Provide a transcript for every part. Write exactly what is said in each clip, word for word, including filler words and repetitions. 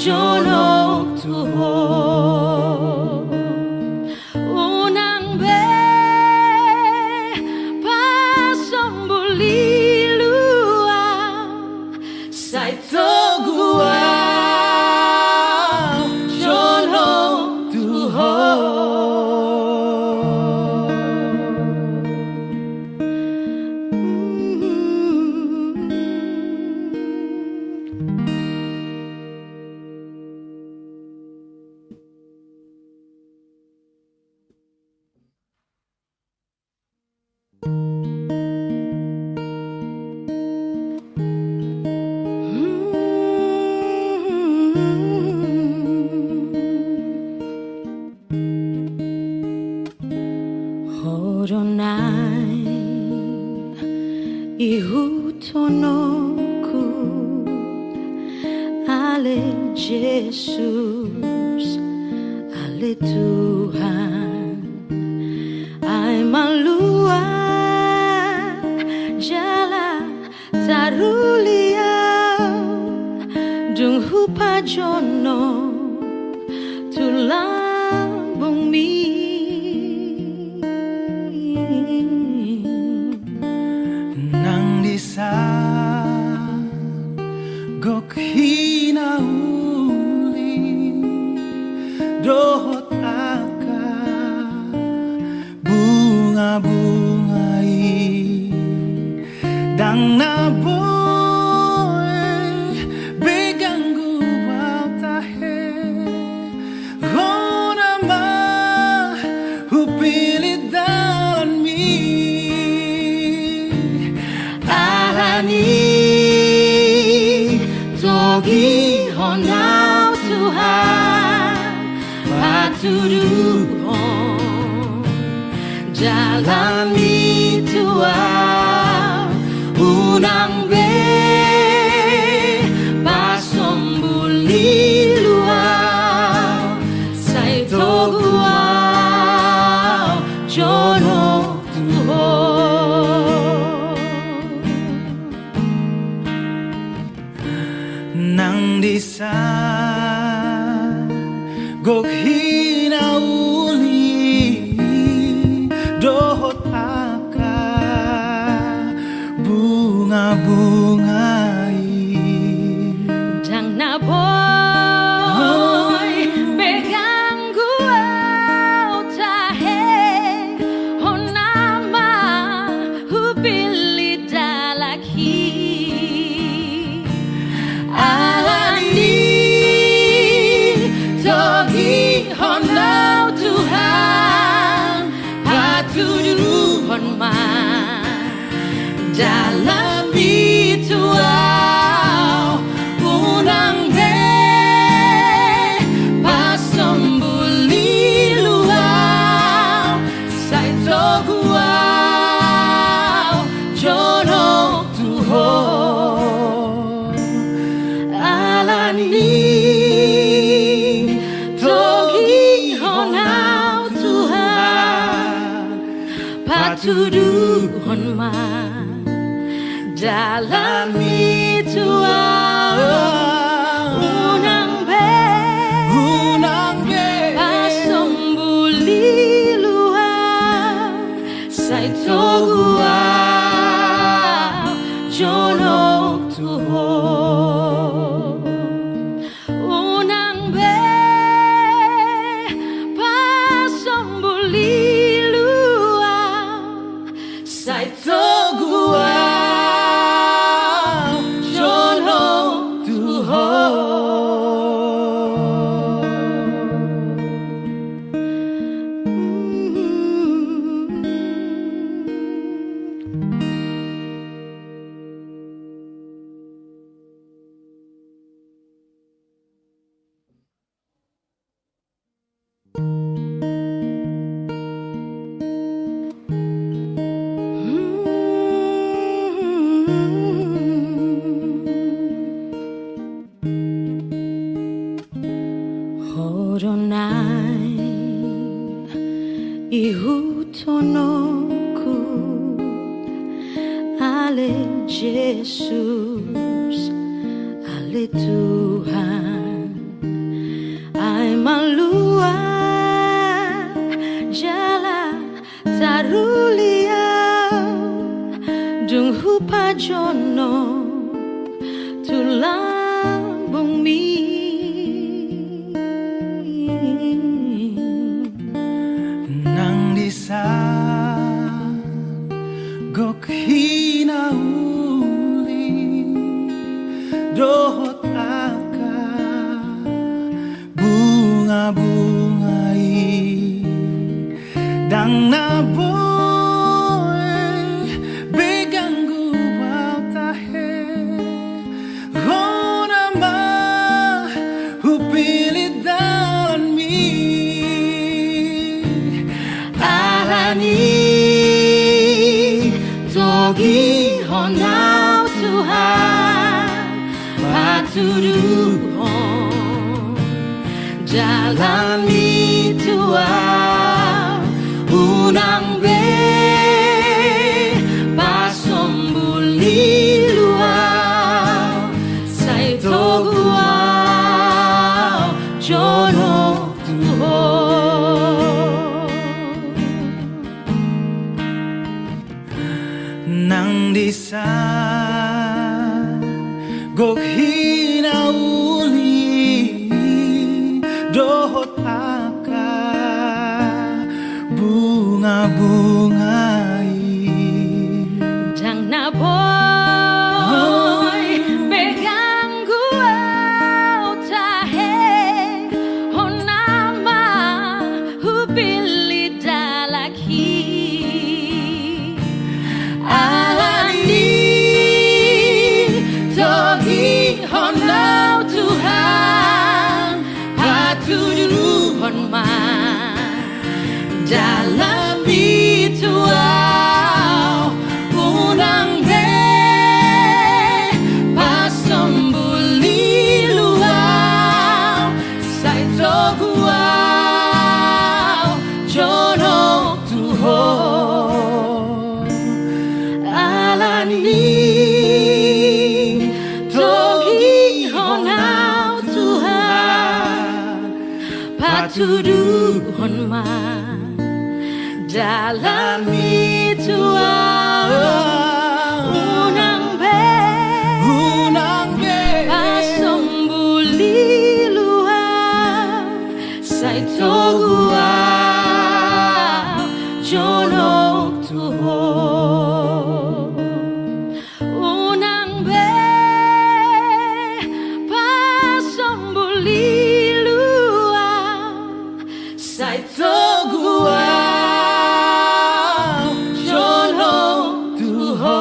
jonok tu Ho. Unang be pasombul ilu au, sai togu au jonok tu Ho. Ho do naeng ihuthononku, ale Jesus, ale Tuhan, ai malua jala taruli au, dung hupajonok tu lambungmi. Nang disa gok hinauli dohot angka bungabunga i, ndang na boi be ganggu au tahe, hona ma hupillit dalanmi. Alani togihon au Tuhan, patuduhon dalanmi tu au, unang be pasombul ilu au, sai togu au jonok tu Ho. Nang disa gok hinauli dohot angka bungabunga i, ndang na boi be ganggu au tahe, hona ma hupillit dalanmi. Alani togihon au Tuhan, patuduhon ma dalanmi tu au, unang be pasombul ilu au, sai togu au jonok tu Ho. Alani togihon au Tuhan, patuduhon ma dalanmi tu au, unang be, unang be pasombul ilu au, sai togu au jonok tu Ho. Unang be pasombul ilu au, sai togu au jonok tu Ho. Ho do naeng ihuthononku, ale Jesus, ale Tuhan, jonok tu lambungmi. Nang di san gok hinauli dohot angka bunga-bunga i, ndang na boi be ganggu au tahe. Hona ma hupillit dalanmi. Alani togihon au Tuhan, patuduhon dalanmi tu au, unang be pasombul ilu au, sai togu au jonok tu Ho. Nang di san gok hinauli dohot angka bunga-bunga i, ndang na boi be ganggu au tahe. Hona ma hupillit dalanhi. Alani togihon au Tuhan, patuduhon ma dalanmi tu au, unang be pasombul ilu au, sai togu au jonok tu Ho. Alani togihon au Tuhan, patuduhon ma dalanmi tu au, unang be, unang be pasombul ilu au, sai togu au jonok tu Ho. Unang be pasombul ilu au, sai togu au jonok tu Ho.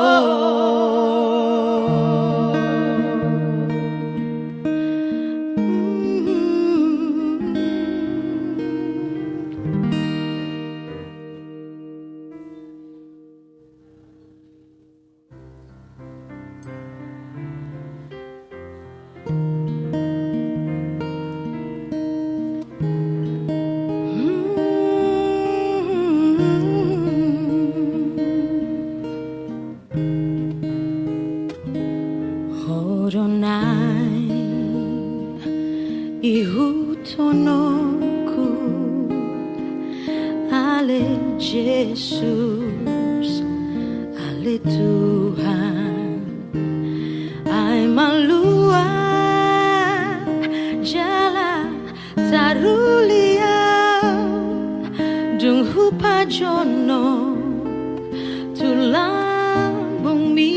Ho do nai ihuthononku, ale Jesus, ale Tuhan. Ai malua jala taruli au, dung hupajonok tu lambungmi.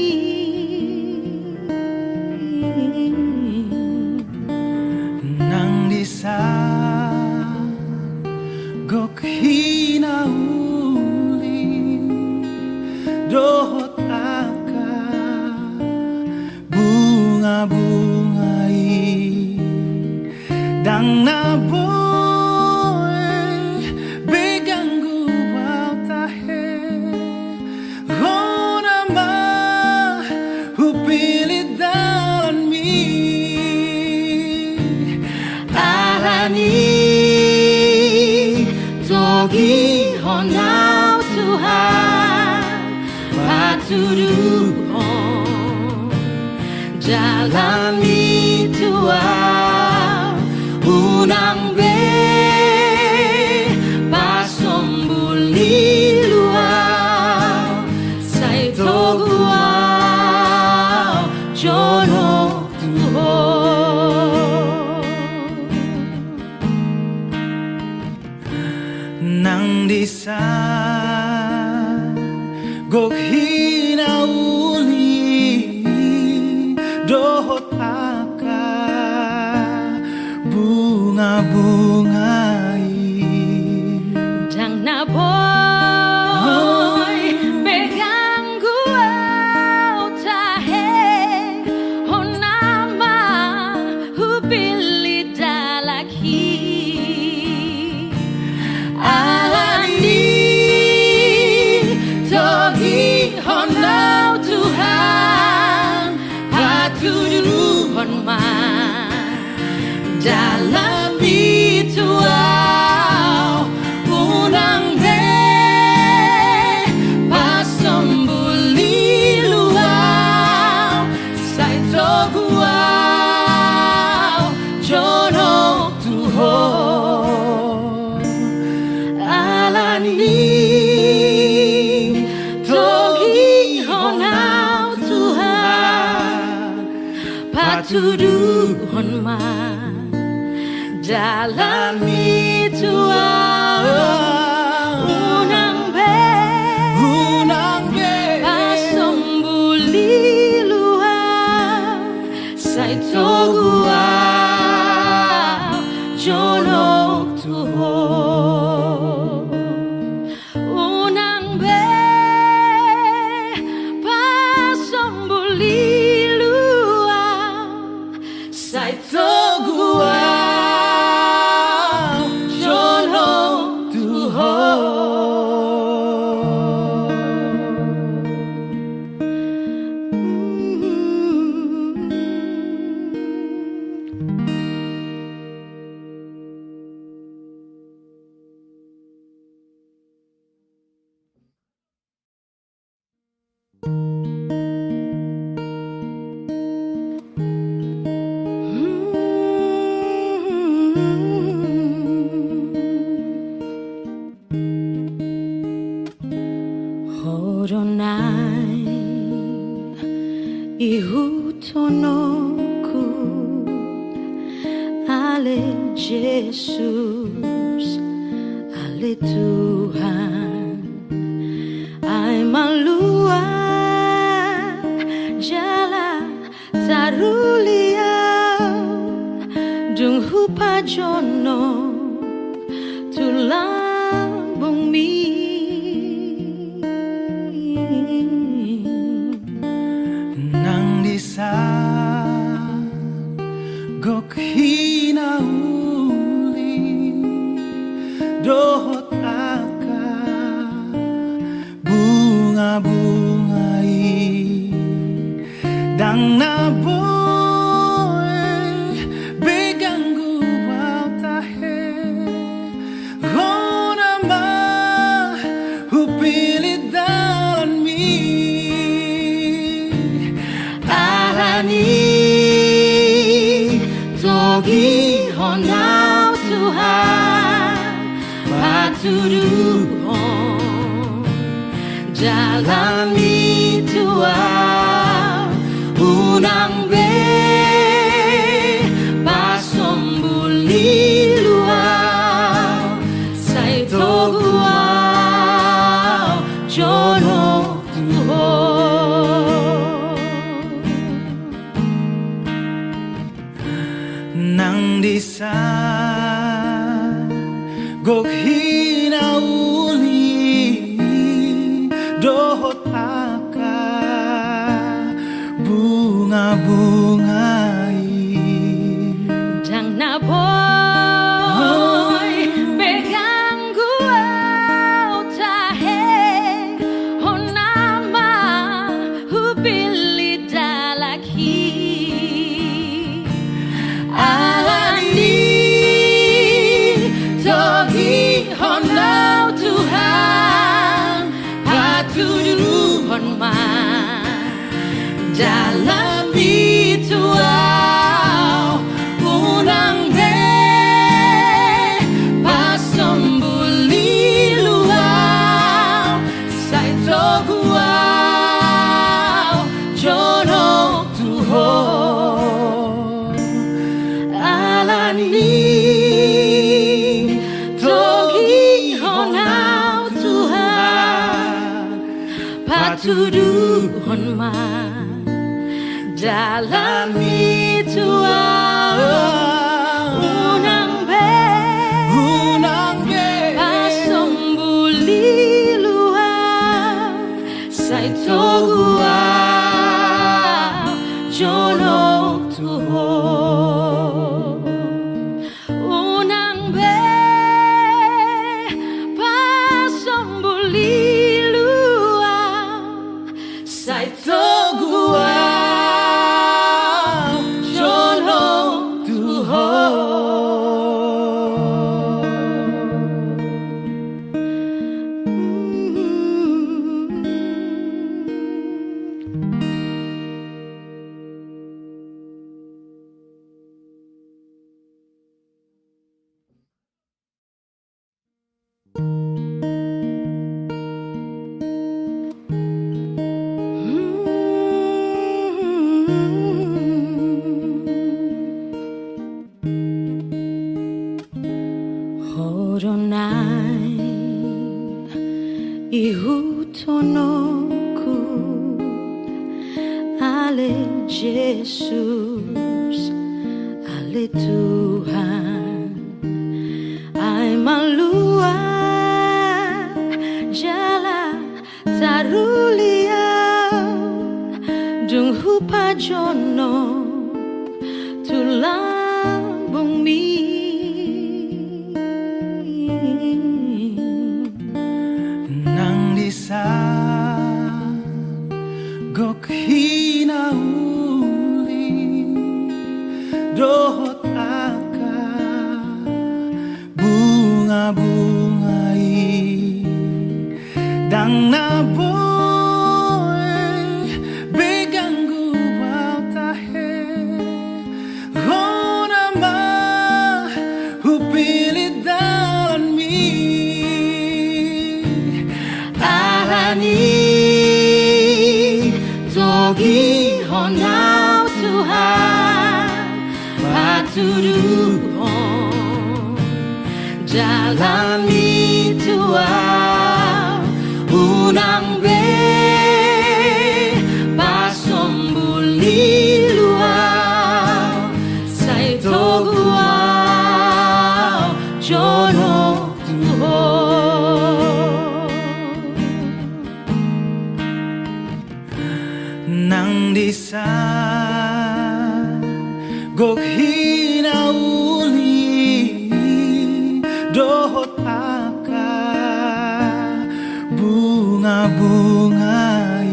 Nang di san gok hinauli dohot angka bunga-bunga i, ndang na boi be ganggu au tahe. Hona ma hupillit dalanmi. Alani togihon au Tuhan, patuduhon dalanmi tu au, unang be pasombul ilu au, sai togu au Sa gok hinauli dohot angka bungabunga i. Ndang na boi be ganggu au tahe, hona ma hupillit dalan i. Alani togihon au Tuhan, patuduhon ma dalanmi tu au, unang be pasombu lilu au, sai togu au jonok tu Ho. Alani togihon au Tuhan, patuduhon ma dalanmi tu au, unang be, unang be pasombu lilu au, sai togu au jonok tu Ho. Unang be pasombu lilu au, sai togu au jonok tu Ho. Ho do na ihuthononku, ale Jesus, ale Tuhan, ai malua jala taruli au, dung hupajonok tu lambungmi. Nang disa gok hinauli dohot angka bungabunga i, ndang na boi be ganggu au tahe, hona ma hupillit dalanmi. Alani togihon au Tuhan, patuduhon dalanmi tu au, unang be pasombu lilu au, sai togu au jonok tu Ho. Nang disa gok hinauli dohot angka bungabunga i, ndang na boi be ganggu au tahe, hona ma hupillit dalan i. Alani togihon au Tuhan, patuduhon ma dalanmi tu au, unang be pasombu lilu au, sai togu au jonok tu Ho. Alani togihon au Tuduhon ma dalanmi tu ahu. Unang be, unang be pasombu lilu ahu, sai togu ahu jonok tu ho. Unang be pasombu lilu ahu, sai togu ahu jonok tu ho. Ho do naeng ihuthononku, ale Jesus, ale Tuhan, ai malua jala taruli ahu, dung hupajonok tu lambungmi. Nang disan gok hinauli dohot angka bungabunga i, ndang na boi be ganggu ahu tahe. Hona ma hupillit dalanmi. Alani togihon ahu Tuhan, patuduhon dalanmi tu ahu. Unang be pasombu lilu ahu, sai togu ahu jonok tu ho. Nang disan gok hinauli dohot angka bungabunga i,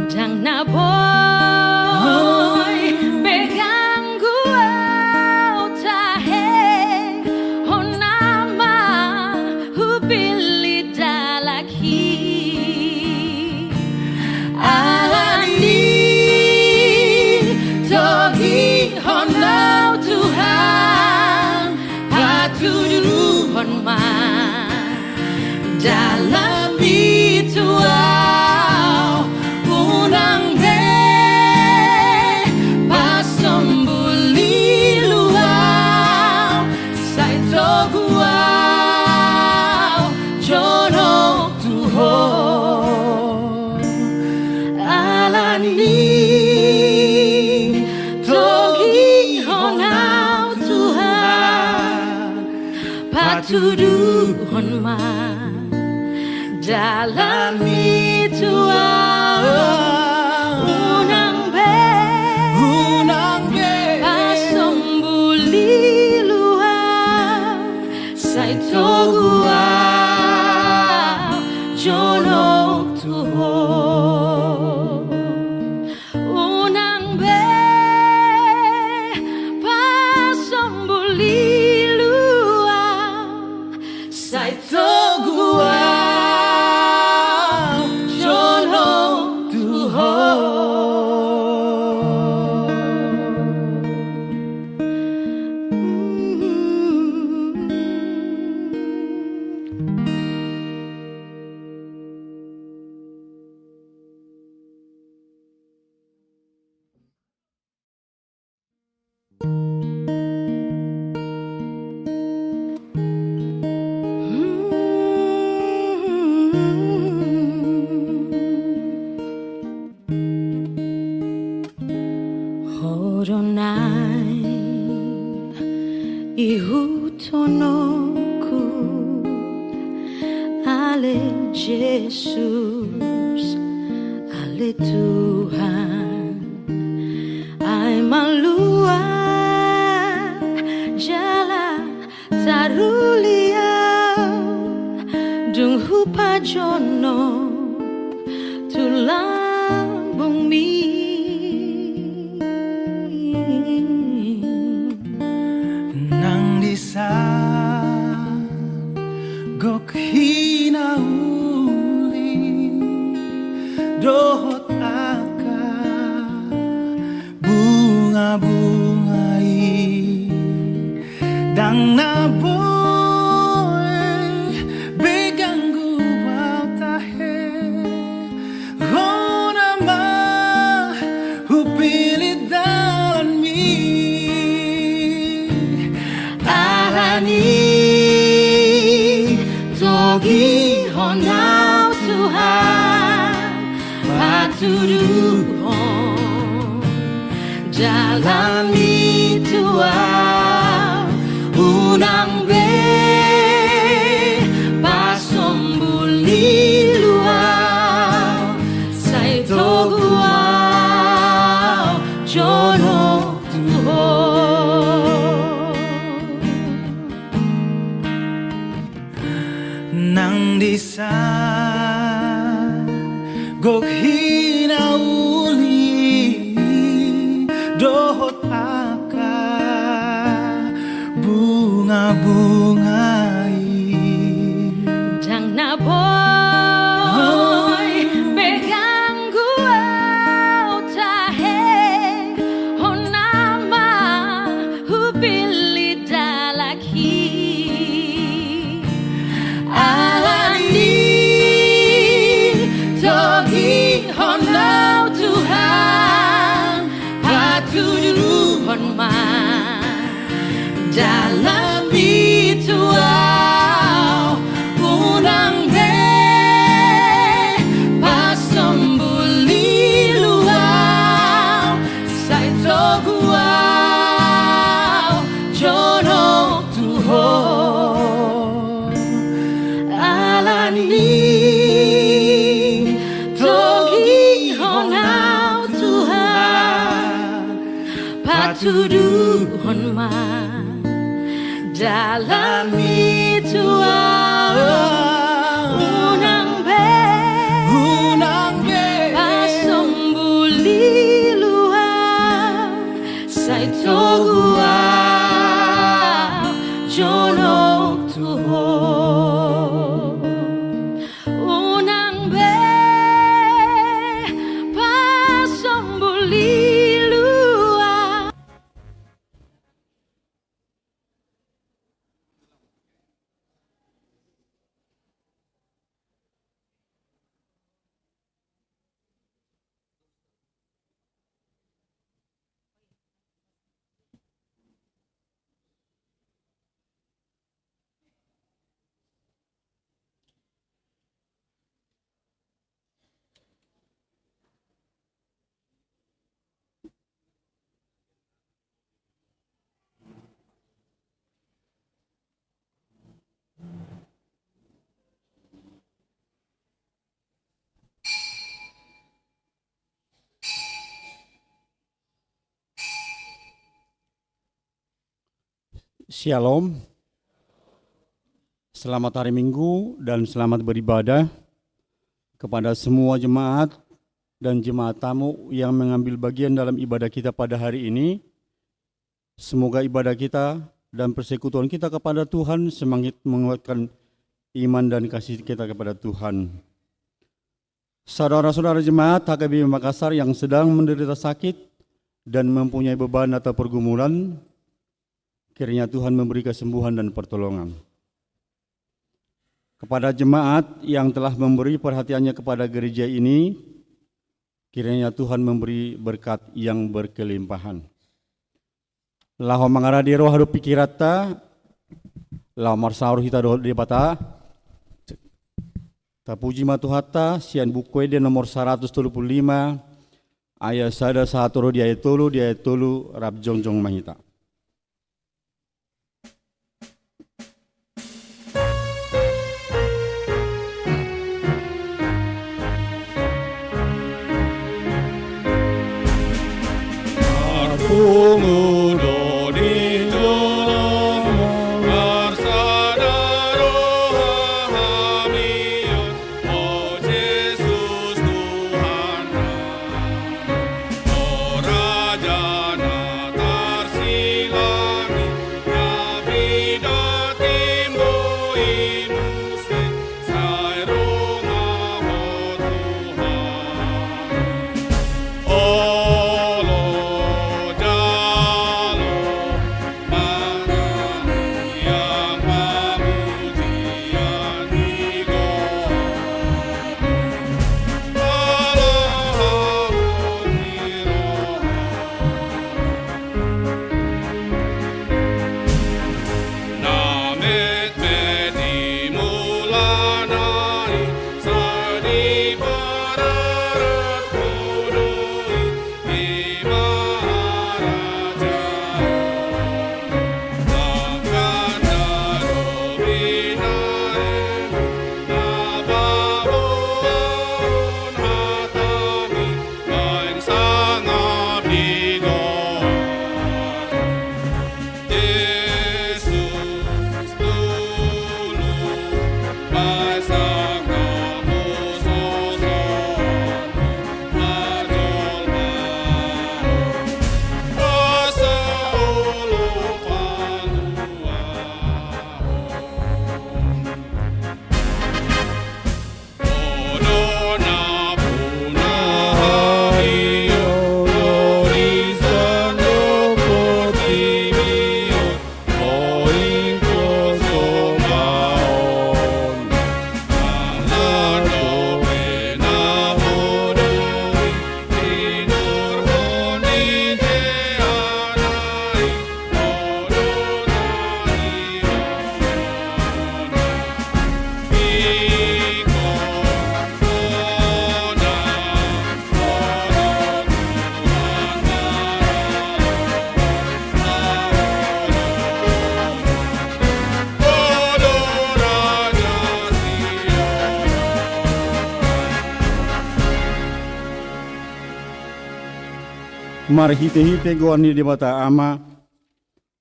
ndang na boi be ganggu ahu tahe. Hona ma hupillit dalanmi. Alani togihon ahu Tuhan, patuduhon ma dalanmi tu ahu. Unang be pasombu lilu ahu, sai togu ahu jonok tu ho. Alani togihon ahu Tuhan, patuduhon ma dalanmi tu ahu. Unang be, unang be pasombu lilu ahu, sai togu ahu jonok tu ho. Unang be pasombu lilu ahu, sai togu ahu jonok Ihuthononku, ale Jesus, ale Tuhan, ai malua jala taruli au, dung hupajonok tu lambungmi. Nang dison gok hinauli dohot angka bunga-bunga i, ndang na boi be ganggu au tahe, hona ma hupillit dalanmi. Alani togihon au Tuhan, patuduhon jalanmi tu au, unang be pasombul ilu au, sai togu au jonok tu Ho. Nang dison gok hinauli dohot angka bunga-bunga i, ndang na boi be ganggu au tahe, hona ma hupillit dalanhi. Alani togihon au Tuhan, patuduhon ma jalanmi tu au, unang be pasombul ilu au, sai togu au jonok tu Ho. Alani togihon au Tuhan, patuduhon ma jalanmi tu au, unang be, unang be pasombul ilu au, sai togu au jonok tu Ho. Unang be pasombul ilu au. Syalom. Selamat hari Minggu dan selamat beribadah kepada semua jemaat dan jemaat tamu yang mengambil bagian dalam ibadah kita pada hari ini. Semoga ibadah kita dan persekutuan kita kepada Tuhan semakin menguatkan iman dan kasih kita kepada Tuhan. Saudara-saudara jemaat H K B P Makassar yang sedang menderita sakit dan mempunyai beban atau pergumulan, kiranya Tuhan memberi kesembuhan dan pertolongan. Kepada jemaat yang telah memberi perhatiannya kepada gereja ini, kiranya Tuhan memberi berkat yang berkelimpahan. Laho mangarade roha dohot pikiranta, laho marsaor hita dohot Debata. Tapuji ma Tuhanta, sian Buku Ende nomor saratus tolu pulu lima, ayat sada sahat ro di ayat tolu, di ayat tolu rap jongjong ma hita. Marhite-hite goar ni Debata Ama,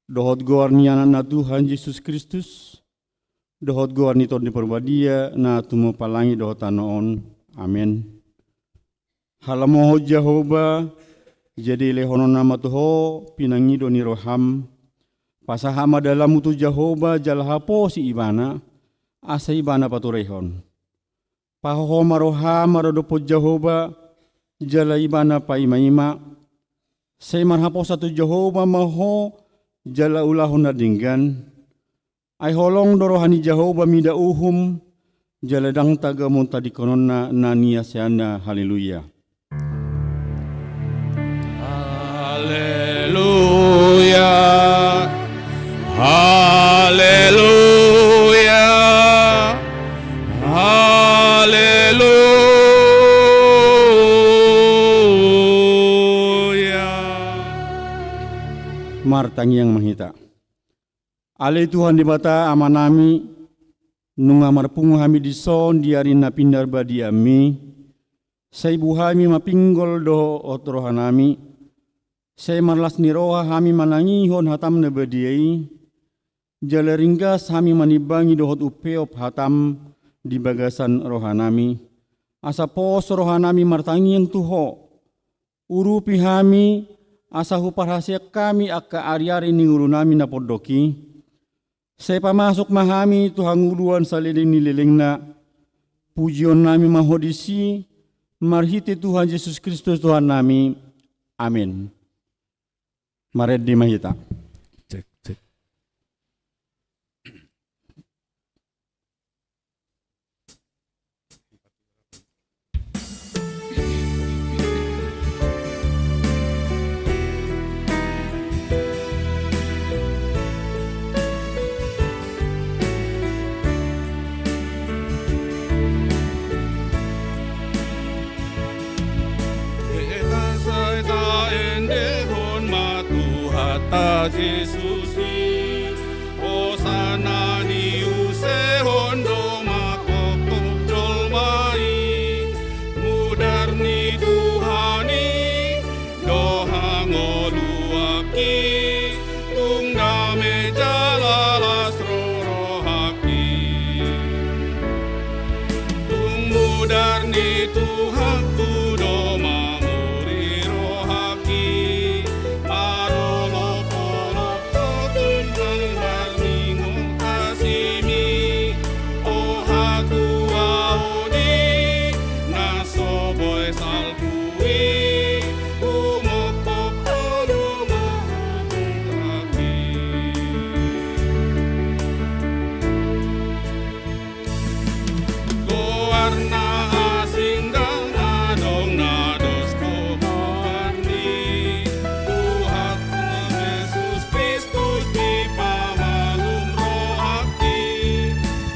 dohot goar ni Anakna Tuhan Jesus Kristus, dohot goar ni Tondi Parbadia na tumompa langit dohot tano on. Amen. Halomohon Jahowa, jadi lehononna ma tu ho pinangido ni roham. Pasahat ma dalanmu tu Jahowa jala haposi Ibana, asa Ibana paturehon. Pahoho ma roham maradophon Jahowa, jala Ibana paima-ima. Sai marhaposan tu Jahowa ma ho, jala ulahon na denggan. Ai holong do roha ni Jahowa mida uhum, jala ndang tagamon tadingkononna na niaseanna. Haleluya. Haleluya. Haleluya. Haleluya. Martangiang ma hita. Ale Tuhan Debata Amanami, nunga marpungu hami dison di ari na pinarbadiaanmi, sai buhami ma pinggol dohot rohanami, sai marlas ni roha hami manangihon hatam na badia i, jala ringgas hami manimbangi dohot umpeop hatam di bagasan rohanami, asa pos rohanami martangiang tu ho, urupi hami, asa huparhaseang hami angka ari-ari ni ngolunami na pondok i. Sai pamasuk ma hami tu hangoluan saleleng ni lelengna. Pujionnami ma ho disi, marhite Tuhan Jesus Kristus Tuhannami. Amen. Marende ma hita. Cek, cek. Hita sai taendehon ma Tuhanta Jesus i. Hosana niusehon do ma hohom jolma i. Mudar ni Tuhan i do hangoluanki, tung dame jala las ro rohangki. Tung mudar ni Tuhanku do mamuri rohangki. Marolopolop ho tung marningot asimi. O hatuaon i na so boi salpu i, humophop ho do ma ho tu rohangki. Goarna asing ndang adong na dos goarni. Tuhan Jesus Kristus dipamalum rohangki.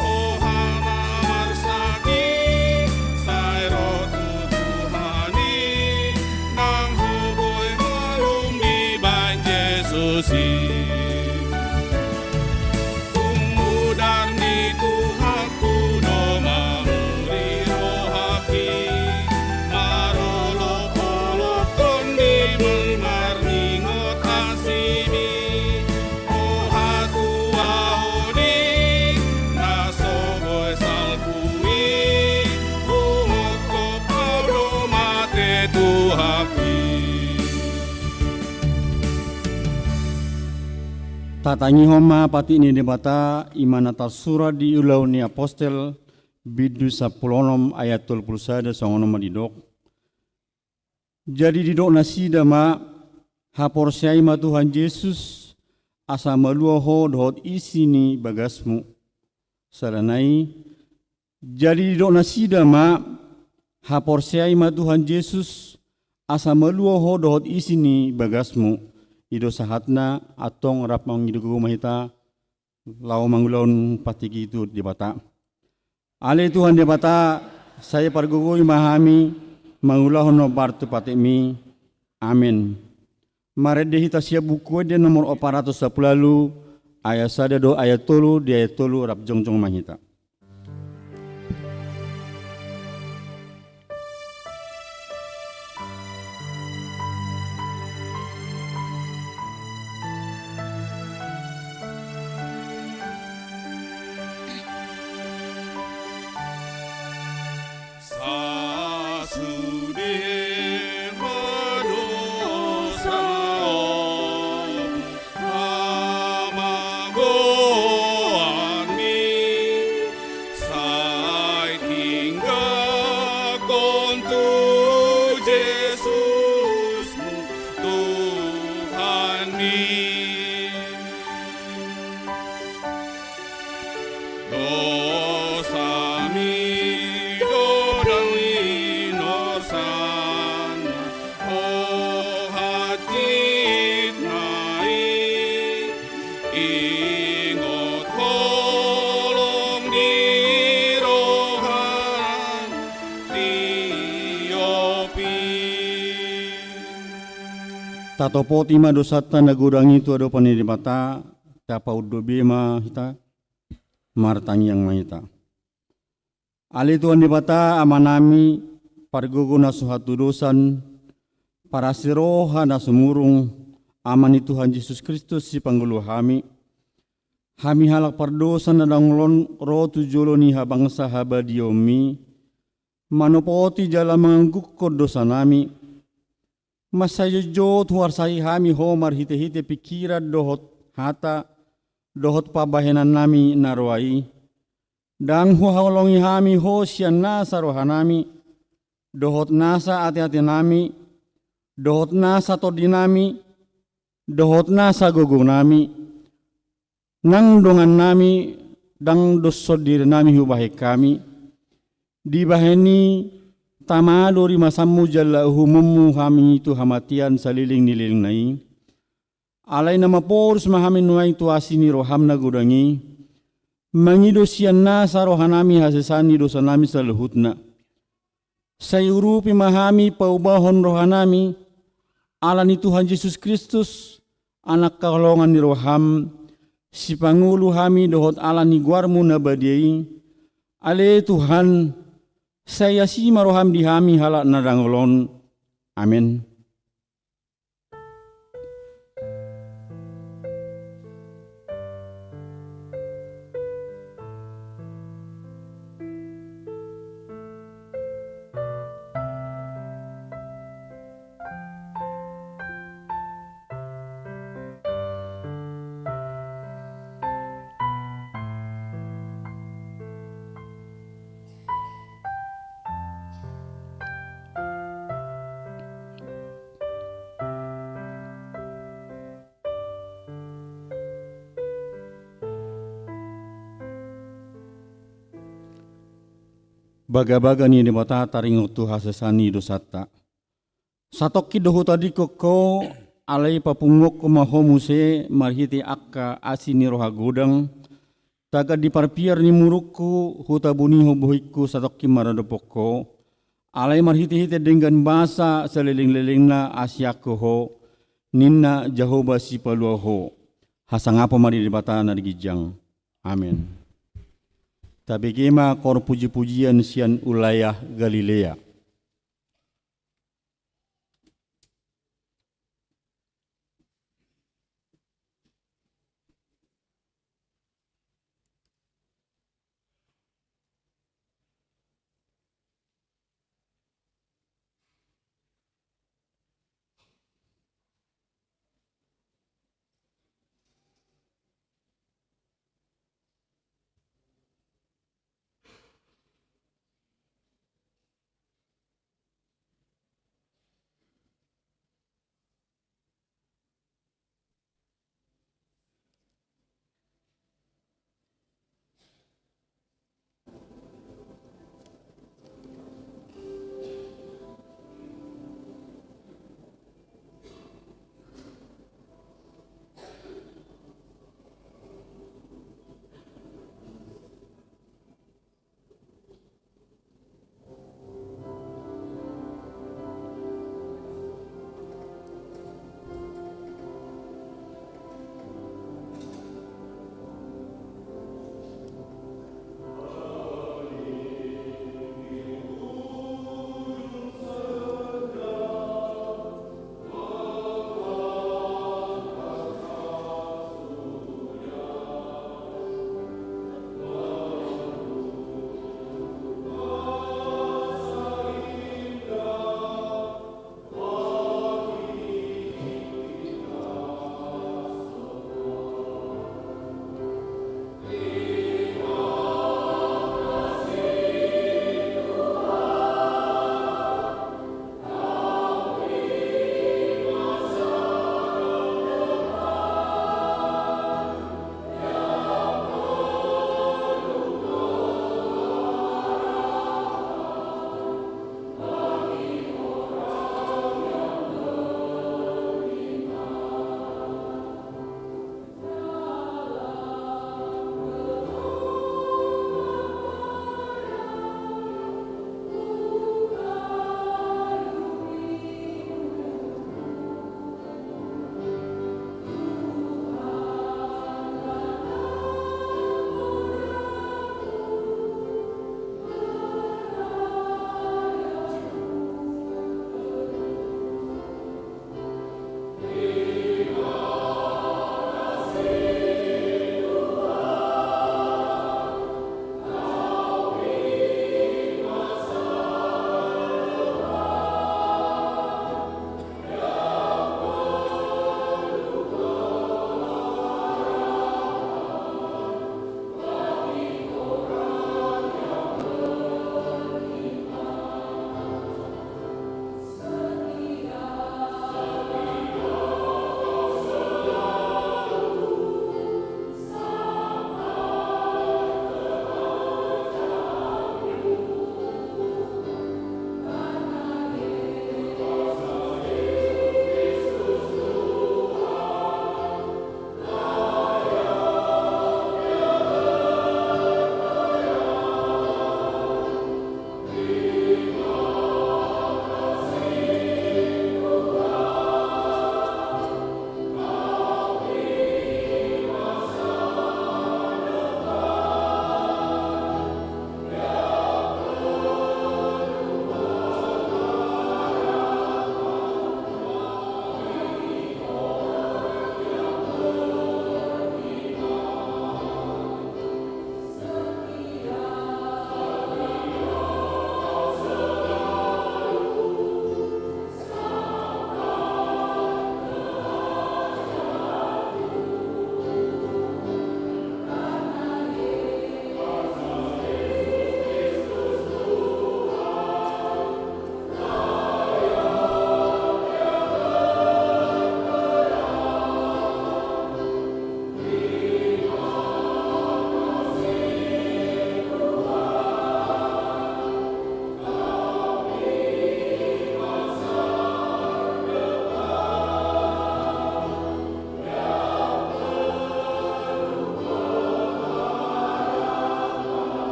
O halak na marsangap i, sai ro tu Tuhan i, ndang ho boi malum dibahen Jesus i. Tung mudar ni Tuhanku do mamuri rohangki, marolopolop tondi marningot asimi. O hatuaon i na so boi salpu i, humophop ho do mate tu hami. Tatangihon ma patik ni Debata, i ma na tarsurat di Ulaon ni Apostel, bindu sampulu onom ayat tolu pulu sada, songon on ma didok. Jadi didok nasida ma, haporseai ma Tuhan Jesus, asa malua ho dohot isi ni bagasmu. Sada nai, jadi didok nasida ma, haporseai ma Tuhan Jesus, asa malua ho dohot isi ni bagasmu. I do sahatna, antong rap mangido gogo ma hita, laho mangulahon patik i tu Debata. Ale Tuhan Debata, sai pargogoi ma hami mangulahon hombar tu patikmi. Amen. Marende hita sian Buku Ende nomor opat ratus sampulu ualu, ayat sada dohot ayat tolu, di ayat tolu rap jongjong ma hita. Ingot holong ni roham tiopi. Tatopoti ma dosanta na godang i tu adopan ni Debata, tapaunduk be ma hita, martangiang ma hita. Ale Tuhan Debata, Amanami, pargogo na so hatudosan, parasi roha na sumurung, Ama ni Tuhan Jesus Kristus, Sipangolu hami, hami halak pardosa na dangol on ro tu jolo ni habangsa habadiaonMi, manopoti jala manganggukkon dosanami, mansai jotjot huarsai hami Ho marhitehite pingkiran dohot hata, dohot pambahenannami na roa i. Ndang huhaholongi hami Ho sian nasa rohanami, dohot nasa ateatenami, dohot nasa tondinami, dohot nasa gogonami, nang dongannami, ndang doshon dirinami hubahen hami. Dibahen i tama do rimasanMu jala uhumonMu hami tu hamatean saleleng ni lelengna i. Alai na maporus ma hami nuaeng tu asi ni rohaM na godang i, mangido sian nasa rohanami hasesaan ni dosanami saluhutna. Sai urupi ma hami paubahon rohanami, ala ni Tuhan Jesus Kristus, Anak haholongan ni rohaM, Sipangolu hami dohot ala ni goarMu na badia i. Ale Tuhan, sai asi ma rohaM di hami halak na dangol on. Amen. Bagabaga ni Debata taringot tu hasesaan ni dosanta. Satongkin do hutadingkon ho, alai papunguhon ma ho muse marhite angka asi ni roha godang, tagan di parpiar ni murukku, hutabunihon bohingku satongkin maradophon ho, alai marhitehite denggan basa salelenglelengna asianku ho, ninna Jahowa Sipalua ho. Hasangapon ma di Debata na di ginjang. Amen. Tabege ma koor pujipujian sian wilayah Galilea.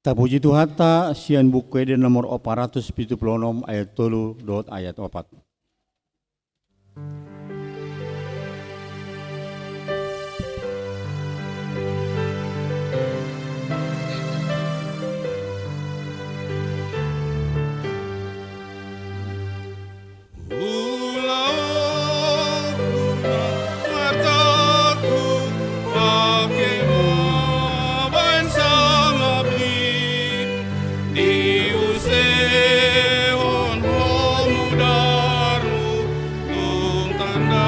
Tapuji Tuhanta sian Buku Ende nomor opat ratus pitu pulu onom ayat tolu dohot ayat opat. Ulaon ma artangku, pake ma baen sangapmi, diusehon Ho mudarmu, tung tanda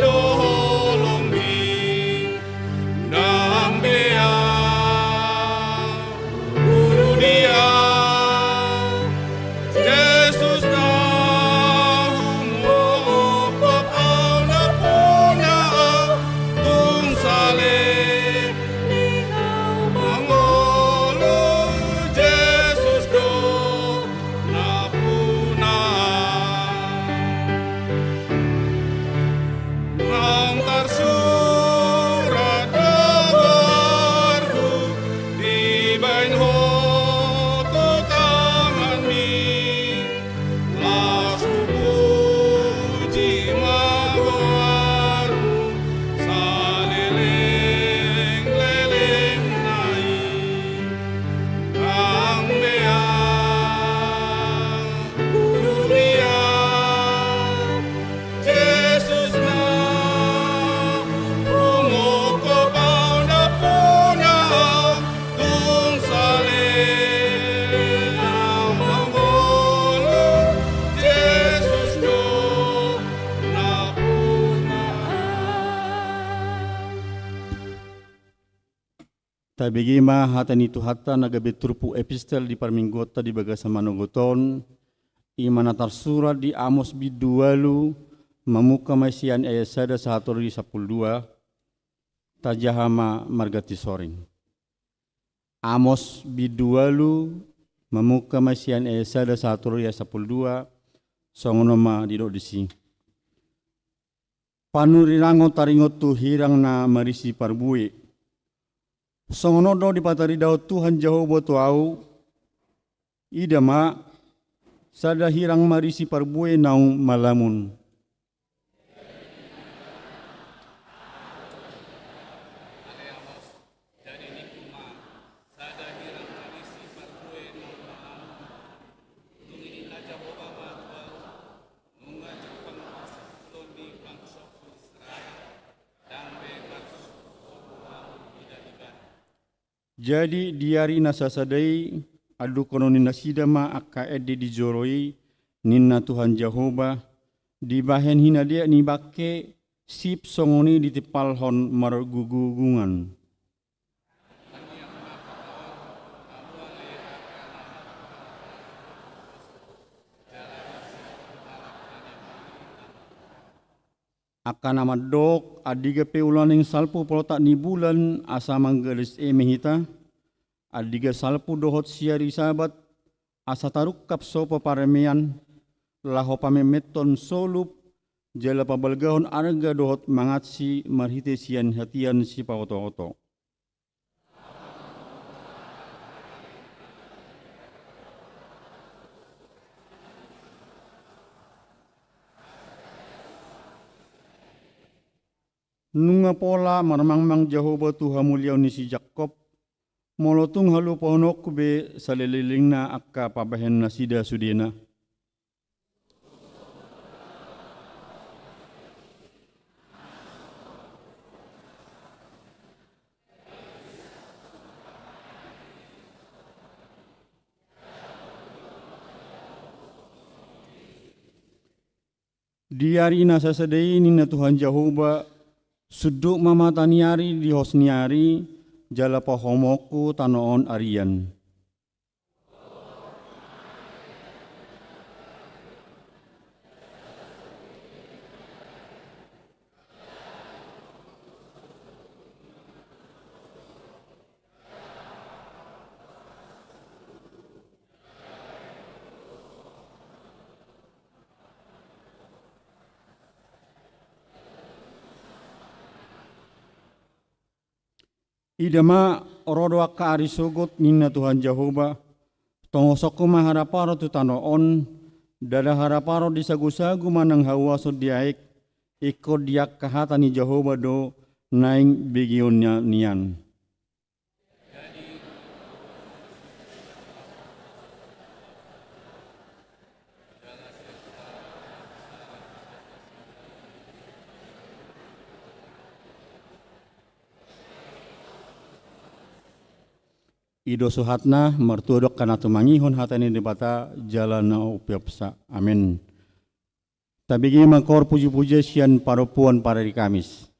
do holongmi. Ndang be ahu, Guru, dia, Jesus na humongkop ahu, na puna ahu, tung saleleng ahu mangolu, Jesus do na puna ahu. Ndang tarsurat do goarhu dibaen Ho tu tanganmi, laos hupuji ma goarmu saleleng-lelengna i. Ndang be ahu, Guru, dia, Jesus na humongkop ahu, na puna ahu, tung saleleng ahu mangolu, Jesus do na puna ahu. Tabege ma hata ni Tuhanta na gabe turpuk epistel di parmingguonta di bagasan manogot on, i ma na tarsurat di Amos bindu ualu, mamungka ma sian ayat sada sahat tu di sampulu dua, tajaha ma marganti soring. Amos bindu ualu, mamungka ma sian ayat sada sahat tu di ayat sampulu dua, songon on ma didok disi. Panurirang on taringot tu hirang na marisi parbue. Songon on do dipataridahon Tuhan Jahowa tu ahu, ida ma, sada hirang marisi parbue naung malamun. Nunga jumpang parsimpulan ni bangsongku Israel, ndang be marsuhut Ahu ida ibana. Jadi di ari na sasada i, andukkonon ni nasida ma angka ende di joro i, ninna Tuhan Jahowa, dibahen hinadeak ni bangke, sip songon i ditimpalhon margugugungan. Angka na mandok, andigan pe ulaning salpu polotak ni bulan asa manggadis eme hita, andigan salpu dohot siari Sabat asa tarungkap sopo paremean, laho pametmethon solup, jala pabalgahon arga dohot mangansi marhite sian hatian sipaotooto. Nunga pola marmangmang Jahowa tu hamuliaon ni si Jakkob, molo tung halupahononku be saleleng-lelengna angka pabahen nasida sudena. Di ari na sasada i ninna Tuhan Jahowa, sundut ma mata ni ari di hos ni ari, jala pahomoonku tano on arian. Ida ma, Ro do angka ari sogot, ninna Tuhan Jahowa, tongoshonku ma haraparon tu tano on, ndada haraparon di sagusagu manang hauason di aek, ingkon di angka hata ni Jahowa do naeng begeon nian. I do suhatna. Martua do angka na tumangihon hata ni Debata jala na umpeopsa. Amen. Tabege ma angka pujipujian sian parompuan parari Kamis.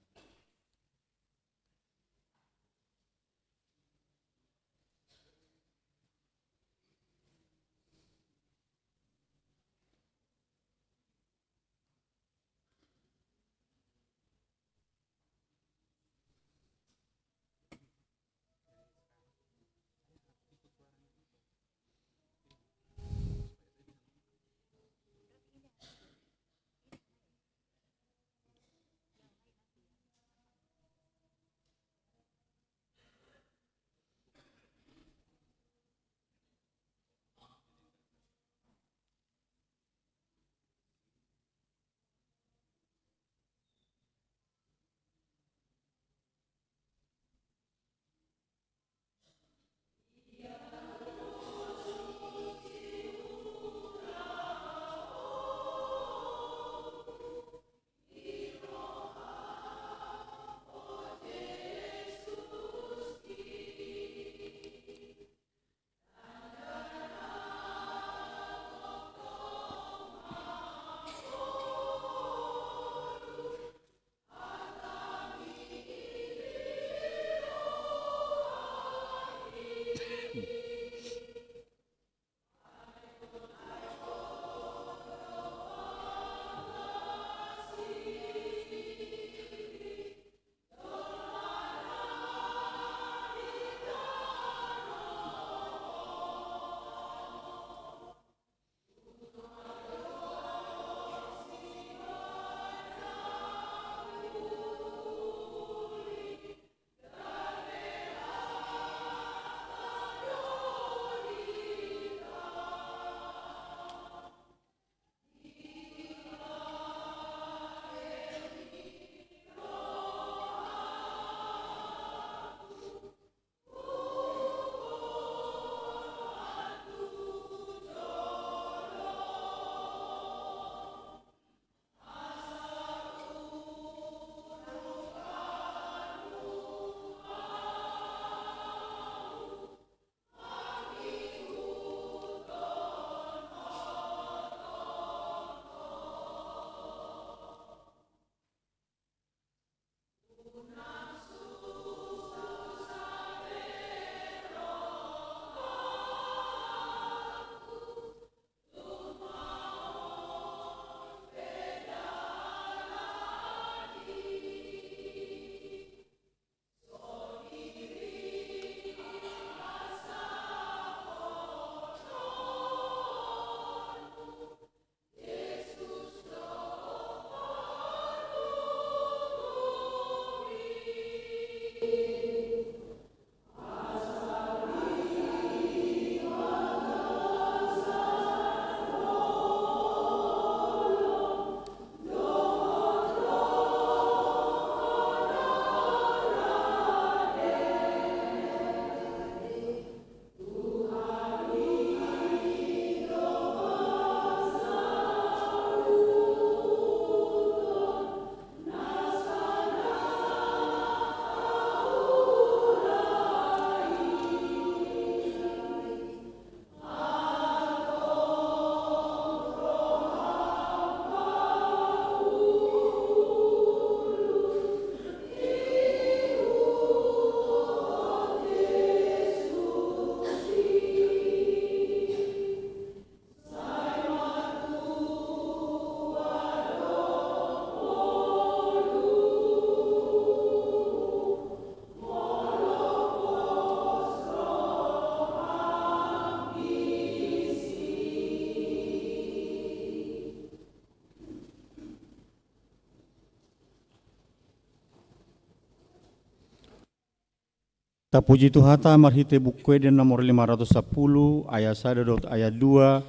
Tapuji Tuhanta marhite Buku Eden nomor lima ratus sampulu, ayat sada dohot ayat dua,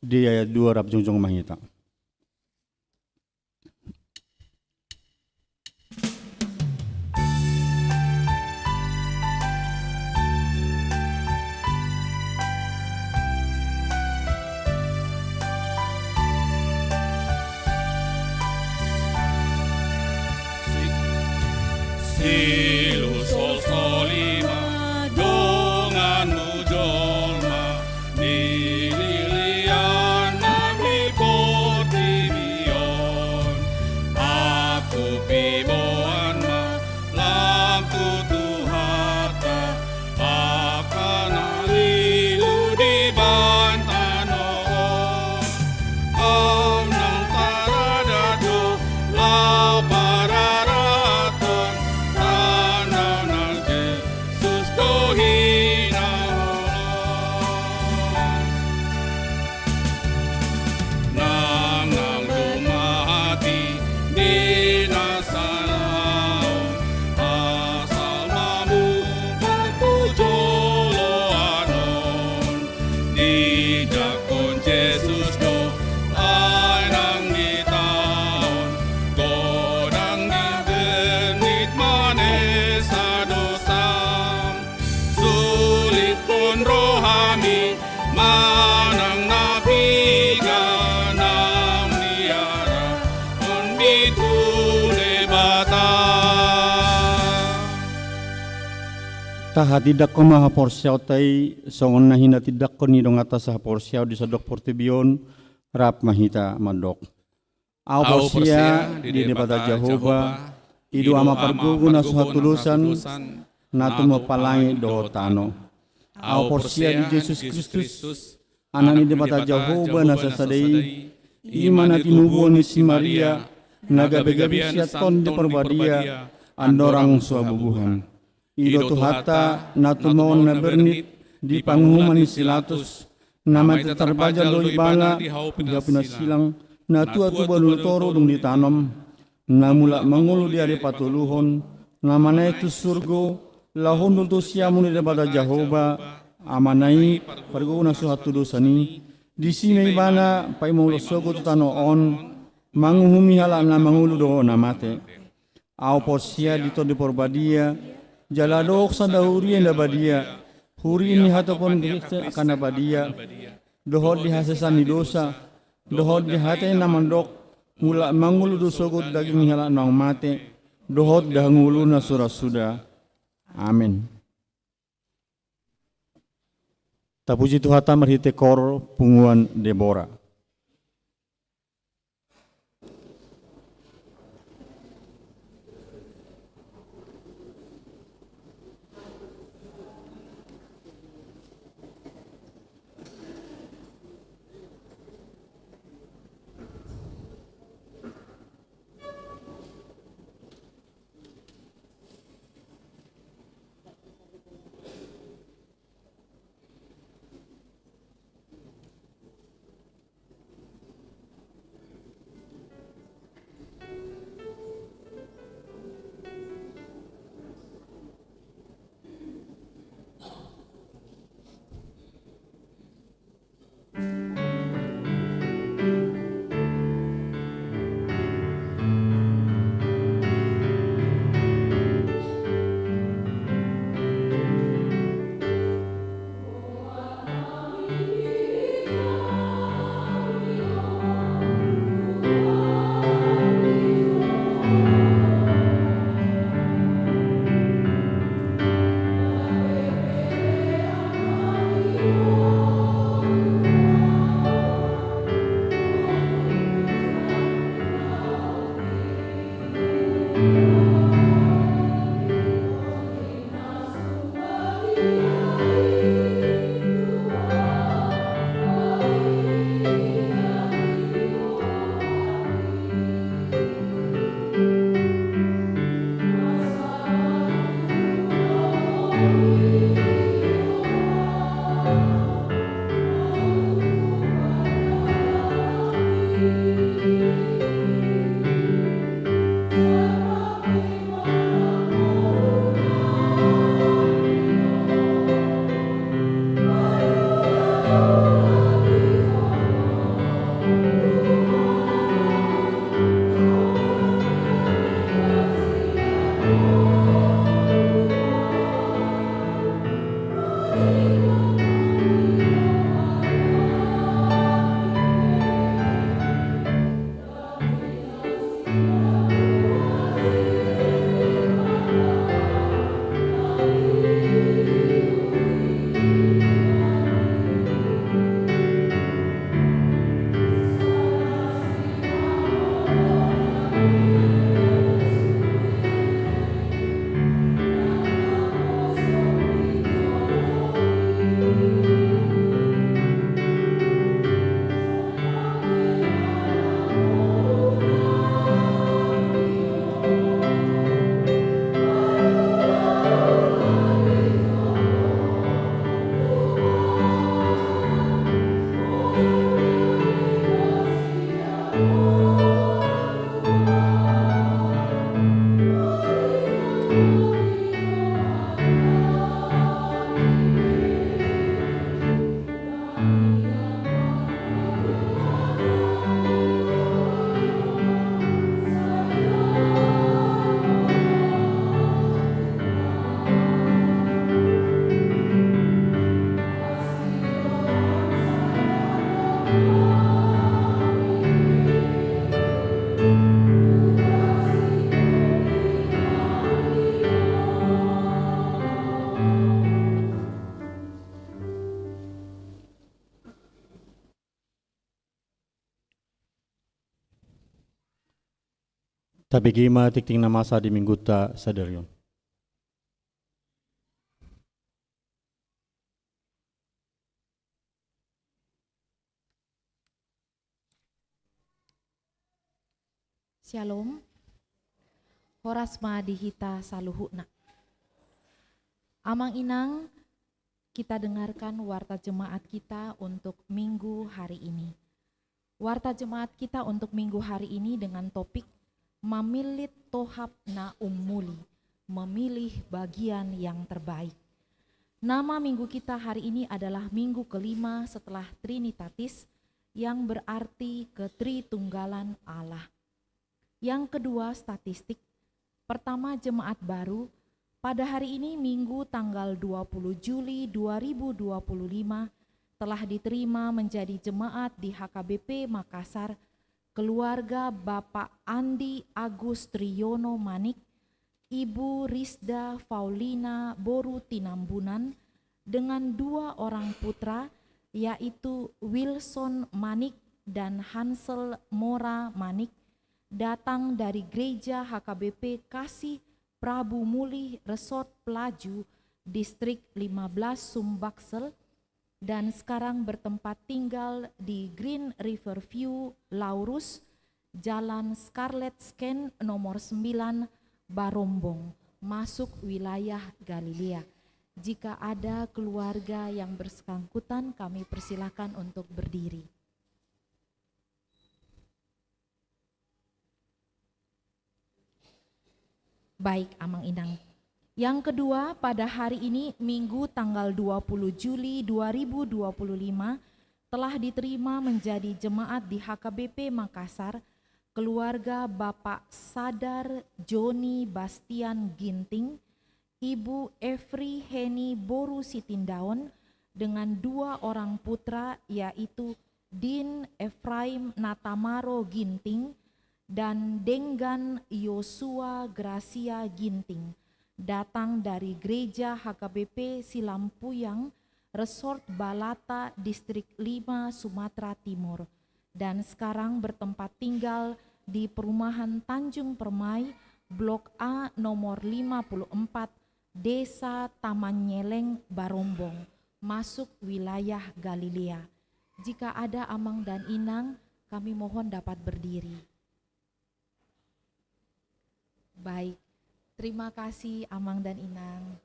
di ayat dua rap jongjong ma hita. Si-, silusolsoli ma donganmu jolma, nililian nami portibi on. Ahu piboan ma lam tu Tuhanta, angka na lilu di baen tano on. Au nang tarada do laho pararaton, tanda nang Jesus do hinaholongan. Nang, nang do mati di na salaon, asal mamungka tu joloan on. Dijangkon Jesus do ai nang ditaon, godang di bernit manesa dosam. Sulitkon rohami manang na piga naung diarahon mi tu Debata. Tahatindangkon ma haporseaonta i songon na hinatindangkon ni donganta sahaporseaon di sandok portibi on. Rap ma hita mandok. Ahu porsea di Debata Jahowa, i do Ama pargogo na so hatudosan, na tumompa langit dohot tano. Ahu porsea di Jesus Kristus, Anak ni Debata Jahowa na sasada i, i ma na tinubuhon ni si Maria, na gabegabe sian Tondi Parbadia, andorang so habubuhan. I do Tuhanta na tumaon na bernit di panguhuman ni si Pilatus, na mate tarpajal do ibana di hau pinarsilang, na tua tu banua toru dung ditanom, na mulak mangolu di ari patoluhon, na manaek tu surgo, laho hundul tu siamun ni Debata Jahowa, Amana i, pargogo na so hatudosan i. Disi ma ibana paima molo sogot tu tano on, manguhumi halak na mangolu dohot na mate. Ahu porsea di Tondi Parbadia, jala adong sada huria na badia, huria ni hatopan Kristen angka na badia, dohot di hasesaan ni dosa, dohot di hata ni na mandok, mulak mangolu do sogot daging ni halak naung mate, dohot di hangoluan na so ra suda. Amen. Tapuji Tuhanta marhite koor punguan Debora. Tabege ma tingting na masa di minggunta sadari on. Syalom. Horas ma di hita saluhutna. Amang inang, kita dengarkan warta jemaat kita untuk minggu hari ini. Warta jemaat kita untuk minggu hari ini dengan topik Mamillit Tohap na Ummuli, memilih bagian yang terbaik. Nama minggu kita hari ini adalah minggu kelima setelah Trinitatis, yang berarti Ketritunggalan Allah. Yang kedua, statistik. Pertama, jemaat baru. Pada hari ini, Minggu tanggal dua puluh Juli dua ribu dua puluh lima, telah diterima menjadi jemaat di H K B P Makassar, keluarga Bapak Andi Agus Triyono Manik, Ibu Risda Paulina boru Tinambunan, dengan dua orang putra, yaitu Wilson Manik dan Hansel Mora Manik, datang dari Gereja H K B P Kasih Prabu Mulih Resort Pelaju, Distrik lima belas Sumbaksel, dan sekarang bertempat tinggal di Green River View Laurus, Jalan Scarlet Scan nomor sembilan, Barombong, masuk wilayah Galilea. Jika ada keluarga yang bersangkutan, kami persilakan untuk berdiri. Baik, Amang Inang. Yang kedua, pada hari ini, Minggu tanggal dua puluh Juli dua ribu dua puluh lima, telah diterima menjadi jemaat di H K B P Makassar, keluarga Bapak Sadar Joni Bastian Ginting, Ibu Efri Heni boru Sitindaon, dengan dua orang putra, yaitu Din Efraim Natamaro Ginting dan Denggan Yosua Gracia Ginting, datang dari Gereja H K B P Silampuyang, Resort Balata, Distrik lima, Sumatera Timur, dan sekarang bertempat tinggal di perumahan Tanjung Permai, Blok A, nomor lima puluh empat, Desa Taman Nyeleng, Barombong, masuk wilayah Galilea. Jika ada Amang dan Inang, kami mohon dapat berdiri. Baik, terima kasih Amang dan Inang.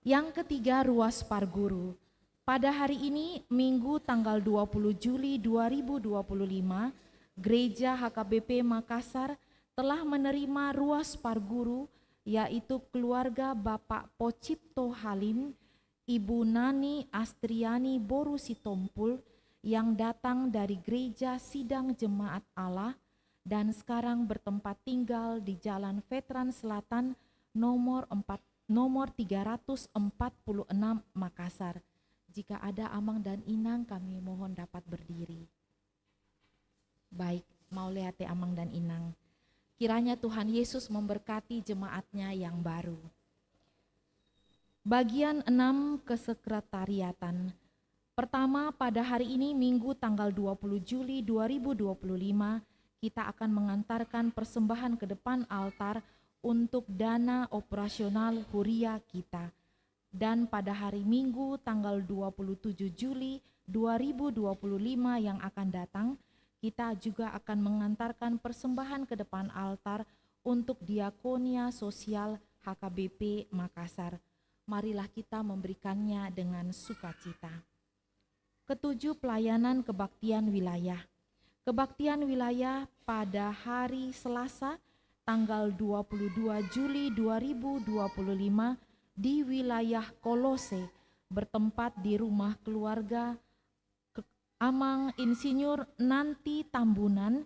Yang ketiga, ruas parguru. Pada hari ini, Minggu tanggal dua puluh Juli dua ribu dua puluh lima, Gereja H K B P Makassar telah menerima ruas parguru, yaitu keluarga Bapak Pocipto Halim, Ibu Nani Astriani boru Sitompul, yang datang dari Gereja Sidang Jemaat Allah dan sekarang bertempat tinggal di Jalan Veteran Selatan nomor empat, nomor tiga ratus empat puluh enam, Makassar. Jika ada Amang dan Inang, kami mohon dapat berdiri. Baik, mauliate Amang dan Inang. Kiranya Tuhan Yesus memberkati jemaat-Nya yang baru. Bagian enam, kesekretariatan. Pertama, pada hari ini, Minggu tanggal dua puluh Juli dua ribu dua puluh lima, kita akan mengantarkan persembahan ke depan altar untuk dana operasional huria kita. Dan pada hari Minggu, tanggal dua puluh tujuh Juli dua ribu dua puluh lima yang akan datang, kita juga akan mengantarkan persembahan ke depan altar untuk diakonia sosial H K B P Makassar. Marilah kita memberikannya dengan sukacita. Ketujuh, pelayanan kebaktian wilayah. Kebaktian wilayah pada hari Selasa, tanggal dua puluh dua Juli dua ribu dua puluh lima, di wilayah Kolose, bertempat di rumah keluarga ke-, Amang Insinyur Nanti Tambunan,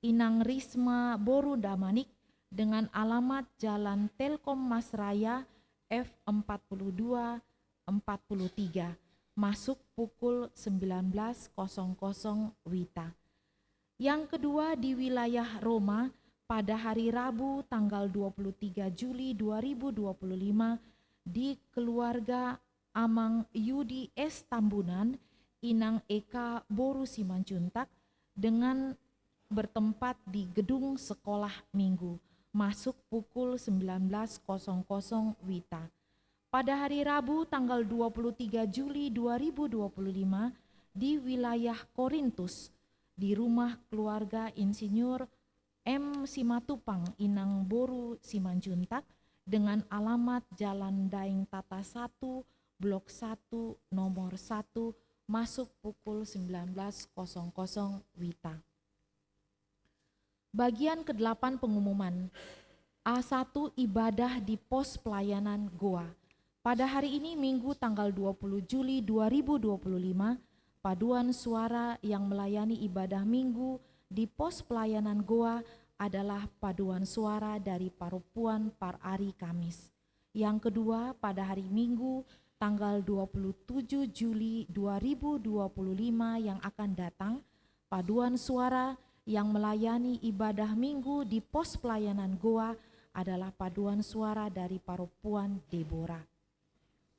Inang Risma boru Damanik, dengan alamat Jalan Telkom Masraya F empat puluh dua, empat puluh tiga, masuk pukul sembilan belas kosong kosong WITA. Yang kedua, di wilayah Roma, pada hari Rabu, tanggal dua puluh tiga Juli dua ribu dua puluh lima, di keluarga Amang Yudi S Tambunan, Inang Eka boru Simanjuntak, dengan bertempat di Gedung Sekolah Minggu, masuk pukul sembilan belas kosong kosong WITA. Pada hari Rabu, tanggal dua puluh tiga Juli dua ribu dua puluh lima, di wilayah Korintus, di rumah keluarga Insinyur M Simatupang, Inang Boru Simanjuntak, dengan alamat Jalan Daeng Tata satu, Blok satu, nomor satu, masuk pukul sembilan belas kosong kosong WITA. Bagian kedelapan pengumuman. A satu, ibadah di pos pelayanan Goa. Pada hari ini, Minggu, tanggal dua puluh Juli dua ribu dua puluh lima, paduan suara yang melayani ibadah Minggu di pos pelayanan Goa adalah paduan suara dari Parompuan Par Ari Kamis. Yang kedua, pada hari Minggu, tanggal dua puluh tujuh Juli dua ribu dua puluh lima yang akan datang, paduan suara yang melayani ibadah Minggu di pos pelayanan Goa adalah paduan suara dari Parompuan Debora.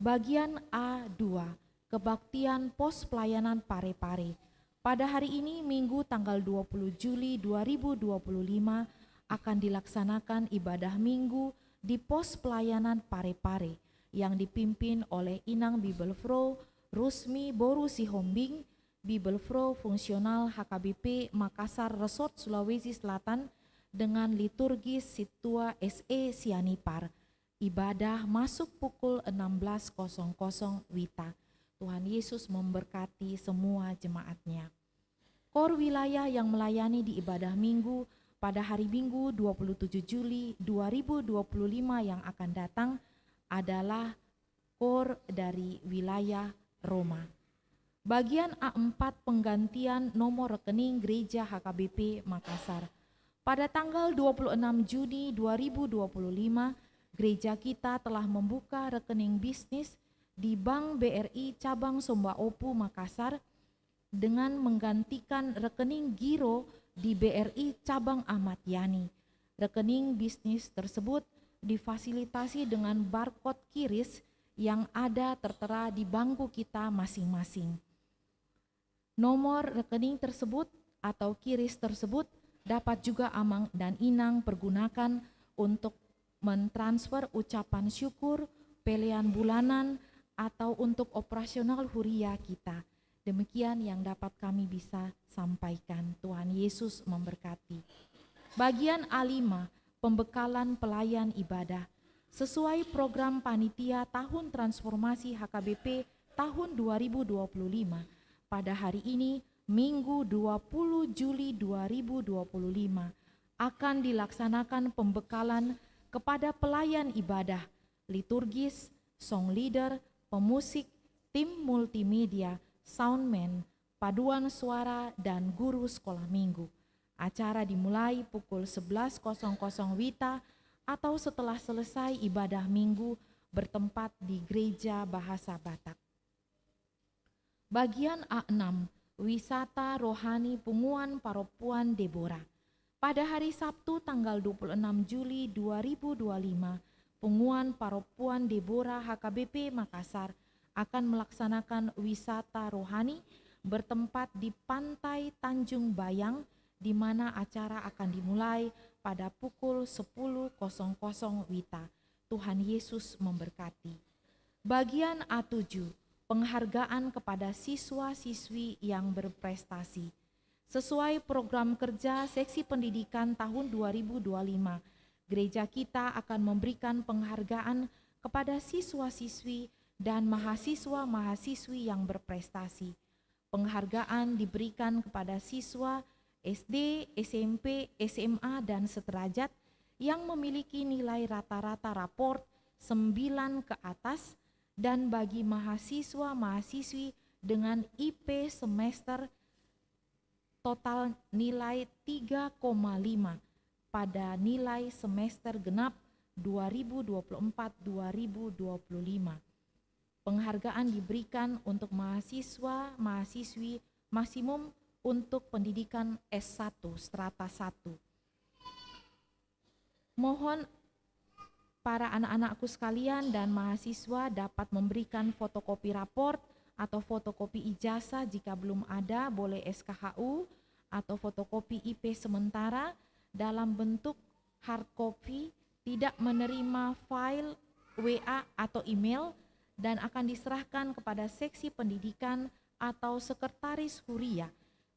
Bagian A dua, kebaktian pos pelayanan Parepare. Pada hari ini, Minggu, tanggal dua puluh Juli dua ribu dua puluh lima, akan dilaksanakan ibadah Minggu di pos pelayanan Parepare yang dipimpin oleh Inang Bibelvrouw Rusmi Boru Sihombing, Bibelvrouw Fungsional H K B P Makassar Resort Sulawesi Selatan, dengan liturgis Sintua S E Sianipar. Ibadah masuk pukul enam belas kosong kosong WITA. Tuhan Yesus memberkati semua jemaat-Nya. Kor wilayah yang melayani di ibadah Minggu pada hari Minggu dua puluh tujuh Juli dua ribu dua puluh lima yang akan datang adalah kor dari wilayah Roma. Bagian A empat, penggantian nomor rekening Gereja H K B P Makassar. Pada tanggal dua puluh enam Juni dua ribu dua puluh lima, gereja kita telah membuka rekening bisnis di Bank B R I Cabang Somba Opu Makassar dengan menggantikan rekening giro di B R I Cabang Ahmad Yani. Rekening bisnis tersebut difasilitasi dengan barcode kiris yang ada tertera di bangku kita masing-masing. Nomor rekening tersebut atau kiris tersebut dapat juga Amang dan Inang pergunakan untuk mentransfer ucapan syukur, pelean bulanan, atau untuk operasional huria kita. Demikian yang dapat kami bisa sampaikan. Tuhan Yesus memberkati. Bagian A lima, pembekalan pelayan ibadah. Sesuai program panitia tahun transformasi H K B P tahun dua ribu dua puluh lima, pada hari ini, Minggu dua puluh Juli dua ribu dua puluh lima, akan dilaksanakan pembekalan kepada pelayan ibadah, liturgis, song leader, pemusik, tim multimedia, soundman, paduan suara, dan guru sekolah minggu. Acara dimulai pukul sebelas kosong kosong WITA atau setelah selesai ibadah Minggu bertempat di Gereja Bahasa Batak. Bagian A enam, wisata rohani Punguan Parompuan Debora. Pada hari Sabtu, tanggal dua puluh enam Juli dua ribu dua puluh lima, Punguan Parompuan Debora H K B P Makassar akan melaksanakan wisata rohani bertempat di Pantai Tanjung Bayang, di mana acara akan dimulai pada pukul sepuluh kosong kosong WITA. Tuhan Yesus memberkati. Bagian A tujuh, penghargaan kepada siswa-siswi yang berprestasi. Sesuai program kerja Seksi Pendidikan tahun dua ribu dua puluh lima, gereja kita akan memberikan penghargaan kepada siswa-siswi dan mahasiswa-mahasiswi yang berprestasi. Penghargaan diberikan kepada siswa S D, S M P, S M A, dan sederajat yang memiliki nilai rata-rata raport sembilan ke atas, dan bagi mahasiswa-mahasiswi dengan I P semester total nilai tiga koma lima pada nilai semester genap dua ribu dua puluh empat dua ribu dua puluh lima. Penghargaan diberikan untuk mahasiswa-mahasiswi maksimum untuk pendidikan S satu, strata satu. Mohon para anak-anakku sekalian dan mahasiswa dapat memberikan fotokopi raport atau fotokopi ijazah, jika belum ada, boleh S K H U, atau fotokopi I P sementara dalam bentuk hard copy, tidak menerima file W A atau email, dan akan diserahkan kepada seksi pendidikan atau sekretaris huria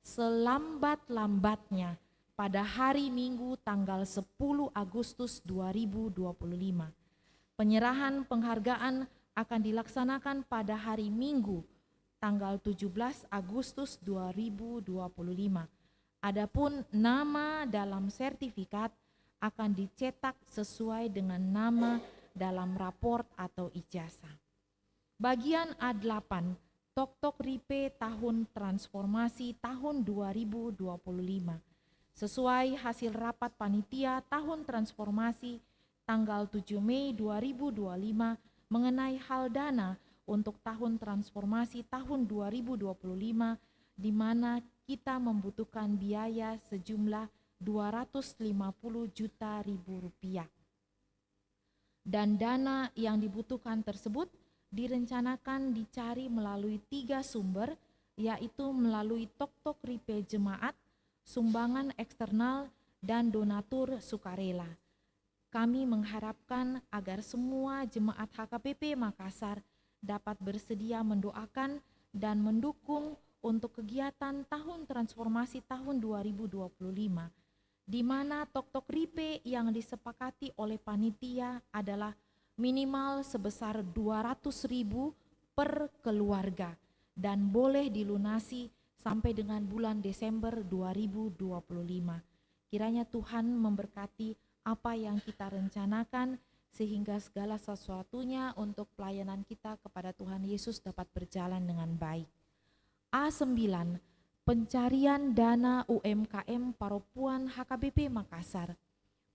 selambat-lambatnya pada hari Minggu tanggal sepuluh Agustus dua ribu dua puluh lima. Penyerahan penghargaan akan dilaksanakan pada hari Minggu tanggal tujuh belas Agustus dua ribu dua puluh lima. Adapun nama dalam sertifikat akan dicetak sesuai dengan nama dalam raport atau ijazah. Bagian A delapan, Toktok Ripe tahun transformasi tahun dua ribu dua puluh lima. Sesuai hasil rapat panitia tahun transformasi tanggal tujuh Mei dua ribu dua puluh lima mengenai hal dana untuk tahun transformasi tahun dua ribu dua puluh lima, di mana kita membutuhkan biaya sejumlah dua ratus lima puluh juta ribu rupiah. Dan dana yang dibutuhkan tersebut direncanakan dicari melalui tiga sumber, yaitu melalui Toktok Ripe Jemaat, sumbangan eksternal, dan donatur sukarela. Kami mengharapkan agar semua jemaat H K B P Makassar dapat bersedia mendoakan dan mendukung untuk kegiatan tahun transformasi tahun dua ribu dua puluh lima, di mana Toktok Ripe yang disepakati oleh panitia adalah minimal sebesar dua ratus ribu per keluarga dan boleh dilunasi sampai dengan bulan Desember dua ribu dua puluh lima. Kiranya Tuhan memberkati apa yang kita rencanakan, sehingga segala sesuatunya untuk pelayanan kita kepada Tuhan Yesus dapat berjalan dengan baik. A sembilan, pencarian dana U M K M Parompuan H K B P Makassar.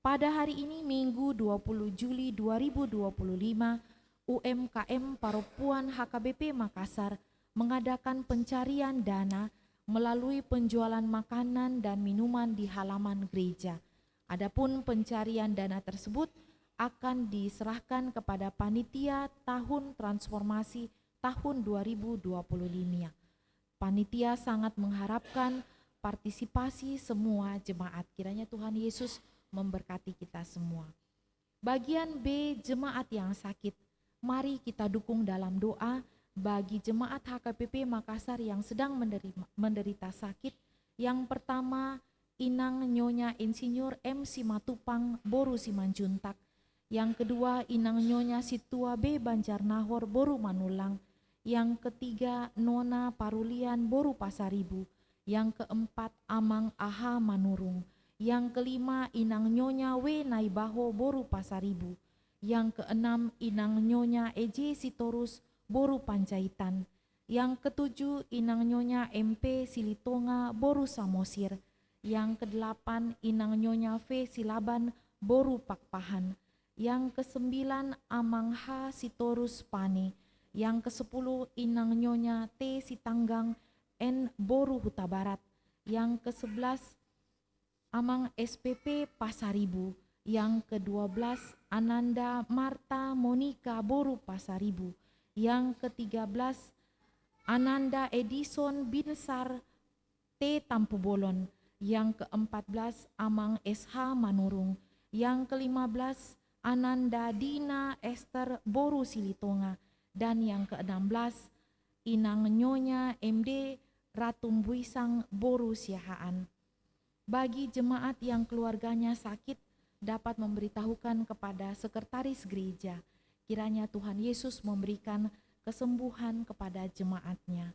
Pada hari ini, Minggu dua puluh Juli dua ribu dua puluh lima, U M K M Parompuan H K B P Makassar mengadakan pencarian dana melalui penjualan makanan dan minuman di halaman gereja. Adapun pencarian dana tersebut akan diserahkan kepada panitia tahun transformasi tahun dua ribu dua puluh lima. Panitia sangat mengharapkan partisipasi semua jemaat. Kiranya Tuhan Yesus memberkati kita semua. Bagian B, jemaat yang sakit. Mari kita dukung dalam doa bagi jemaat H K B P Makassar yang sedang menderi-, menderita sakit. Yang pertama, Inang Nyonya Insinyur M Simatupang boru Simanjuntak. Yang kedua, Inang Nyonya Situa B Banjarnahor boru Manulang. Yang ketiga, Nona Parulian boru Pasaribu. Yang keempat, Amang Aha Manurung. Yang kelima, Inang Nyonya W Naibaho boru Pasaribu. Yang keenam, Inang Nyonya E J Sitorus boru Panjaitan. Yang ketujuh, Inang Nyonya M P Silitonga boru Samosir. Yang kedelapan, Inang Nyonya V Silaban boru Pakpahan. Yang kesembilan, Amang H Sitorus Pane. Yang kesepuluh, Inang Nyonya T Sitanggang N boru Hutabarat. Yang kesebelas, Amang S P P Pasaribu. Yang kedua belas, Ananda Marta Monika boru Pasaribu. Yang ketiga belas, Ananda Edison Binsar T Tampubolon. Yang keempat belas, Amang S H Manurung. Yang kelima belas, Ananda Dina Ester boru Silitonga. Dan yang keenam belas, Inang Nyonya M D Ratumbuisang boru Siahaan. Bagi jemaat yang keluarganya sakit, dapat memberitahukan kepada sekretaris gereja. Kiranya Tuhan Yesus memberikan kesembuhan kepada jemaat-Nya.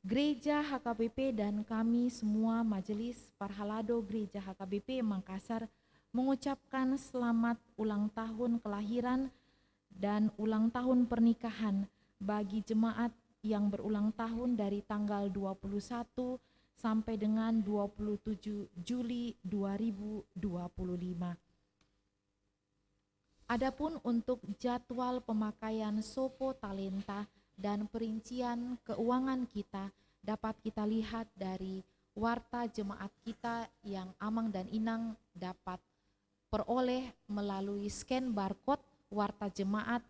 Gereja H K B P dan kami semua Majelis Parhalado Gereja H K B P Makassar mengucapkan selamat ulang tahun kelahiran dan ulang tahun pernikahan bagi jemaat yang berulang tahun dari tanggal dua puluh satu sampai dengan dua puluh tujuh Juli dua ribu dua puluh lima. Adapun untuk jadwal pemakaian sopo talenta dan perincian keuangan kita dapat kita lihat dari warta jemaat kita yang Amang dan Inang dapat peroleh melalui scan barcode warta jemaat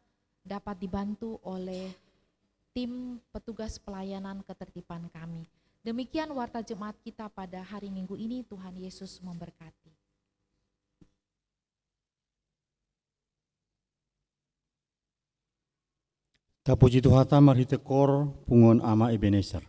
dapat dibantu oleh tim petugas pelayanan ketertiban kami. Demikian warta Jemaat kita pada hari Minggu ini. Tuhan Yesus memberkati. Tapuji Tuhanta marhite kor punguan Ama Ebenezer.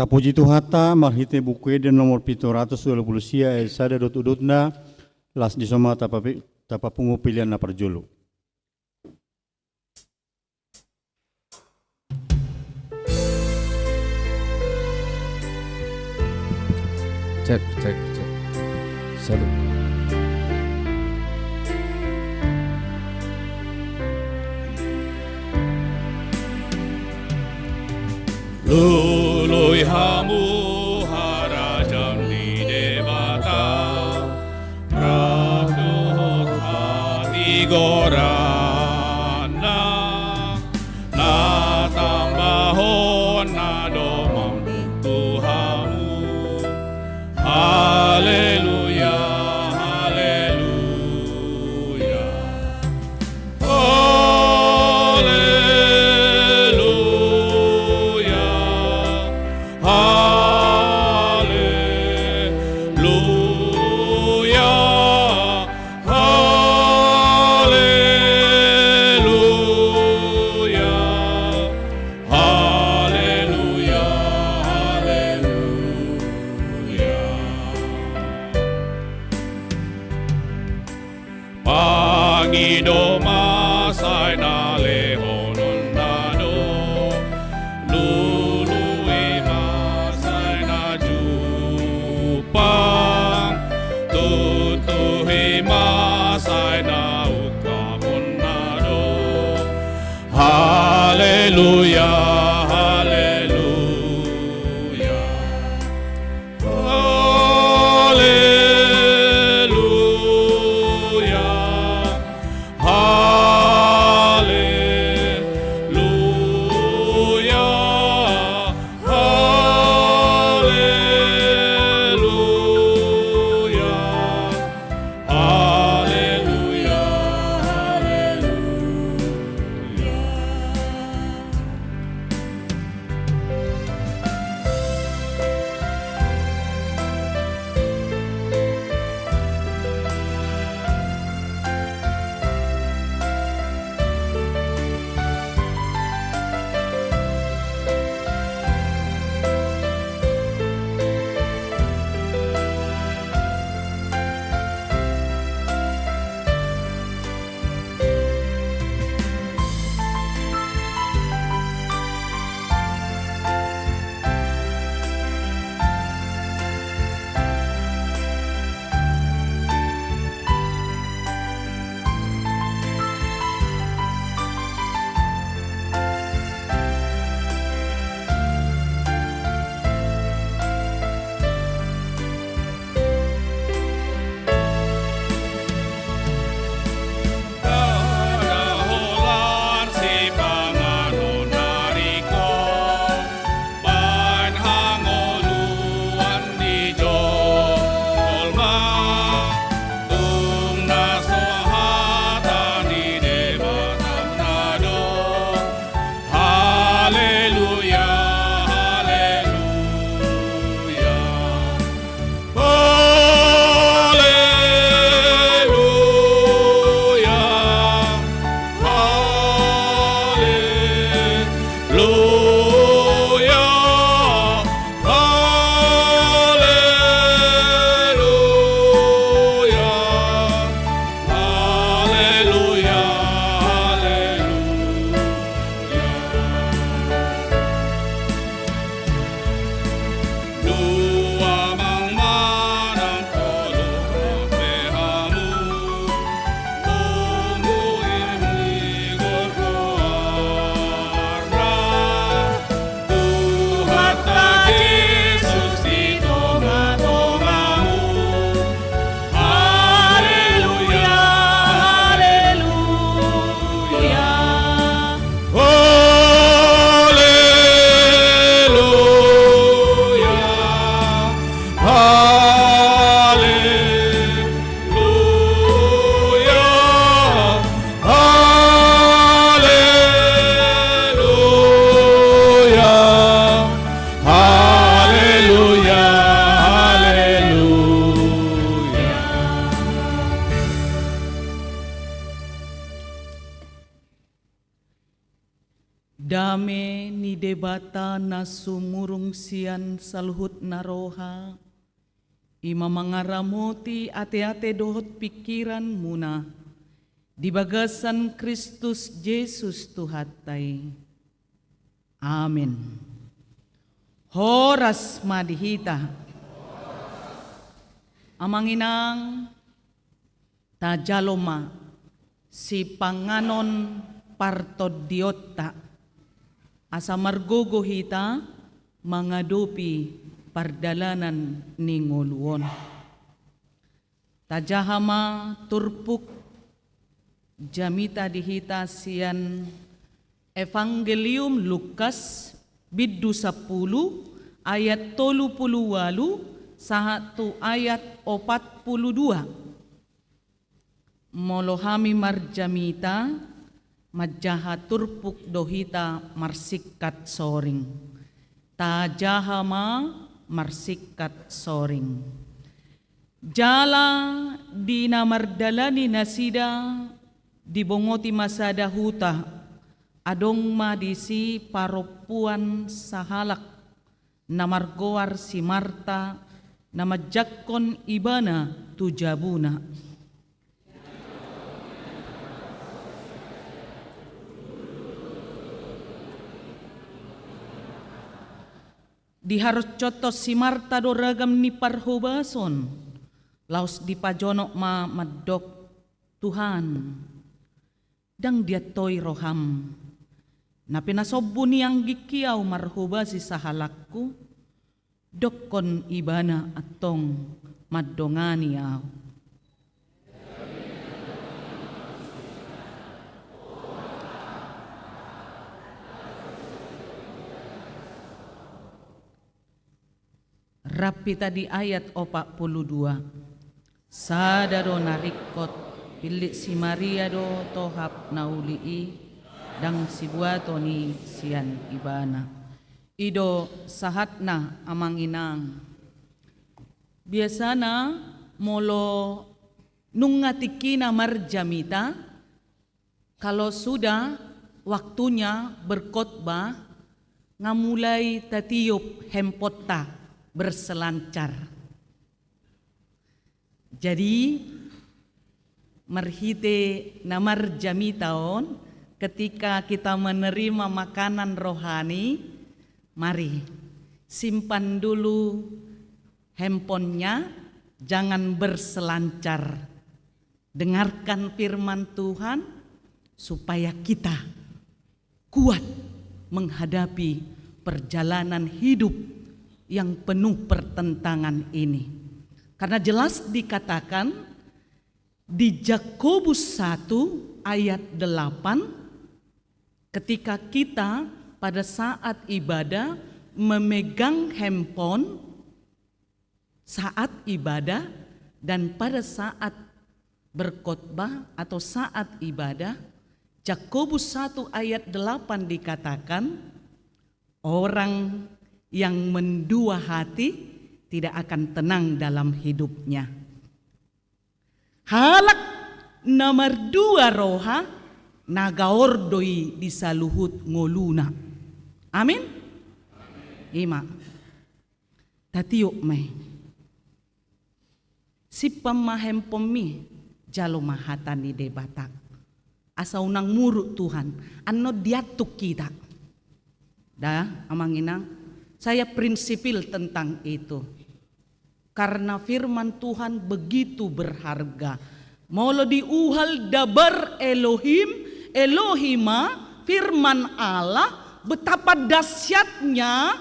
Tapuji Tuhanta marhite Buku Ende nomor pitu ratus dua pulu sia, ayat sada dohot udutna, laos dison ma tapapi-, tapapungu pelean na parjolo. Cek, cek, cek. Satu. Lului hamu harajaon ni Debata, rap dohot hatigoranna, na tambahonna do mambuat tu hamu. Haleluya, haleluya. Haleluya, haleluya, haleluya, haleluya, haleluya. Pangido ma sai na lehononna do, lului ma sai na jumpang, tutuhi ma sai na ungkaponna do. Haleluya, haleluya. Haleluya, haleluya, haleluya, haleluya, haleluya. Dame ni Debata na sumurung sian saluhut na roha, i ma mangaramoti ateate dohot pingkiranmuna di bagasan Kristus Jesus Tuhanta i. Amen. Horas ma di hita. Amang inang, tajalo ma sipanganon partondionta, asa margogo hita mangadopi pardalanan ni ngolu on. Tajaha ma turpuk jamita di hita sian Evangelium Lukas, bindu sampulu, ayat tolu pulu ualu sahat tu ayat opat pulu dua. Molo hami marjamita, manjaha turpuk do hita marsingkat soring. Tajaha ma marsingkat soring. Jala di na mardalani nasida, dibongoti ma sada huta, adong ma disi parompuan sahalak na margoar si Marta, na manjangkon ibana tu jabuna. Diharoshon si Marta do ragam ni parhobason, laos dipajonok ma mandok: Tuhan, ndang diantoi roham, na pinasombu ni anggingki ahu marhobasi sahalakku, dokkon ibana antong mandongani ahu. Rap hita di ayat opat pulu dua. Sada do na ringkot, pillit si Maria do tohap na uli i, ndang sibuaton i sian ibana. I do sahatna, amang inang. Biasana molo nunga tingkina marjamita, kalau sudah waktunya berkhotbah, nga mulai tatiup handphoneta berselancar. Jadi, marhite na marjamita on, ketika kita menerima makanan rohani, mari simpan dulu handphonenya, jangan berselancar. Dengarkan firman Tuhan, supaya kita kuat menghadapi perjalanan hidup yang penuh pertentangan ini. Karena jelas dikatakan di Jakobus satu ayat delapan, ketika kita pada saat ibadah memegang handphone, saat ibadah dan pada saat berkhotbah atau saat ibadah, Jakobus satu ayat delapan dikatakan, orang yang mendua hati tidak akan tenang dalam hidupnya. Halak na mardua roha, na gaor do i di saluhut ngoluna. Amin. I ma. Tatiup ma i. Simpan ma handphonemi, jalo ma hata ni Debata. Asa unang muruk Tuhan, annon diantuk hita. Da, amang inang, saya prinsipil tentang itu. Karena firman Tuhan begitu berharga. Molo di Uhal Dabar Elohim, Elohima, firman Allah, betapa dahsyatnya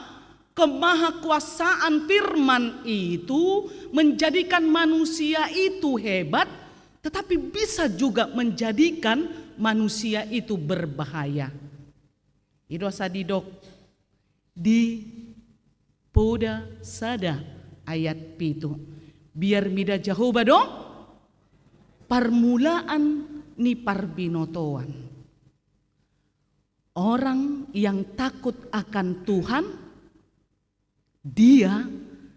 kemahakuasaan firman itu menjadikan manusia itu hebat, tetapi bisa juga menjadikan manusia itu berbahaya. I do asa didok di Poda sada ayat pitu. Biar mida Jahowa do parmulaan ni parbinotoan. Orang yang takut akan Tuhan, dia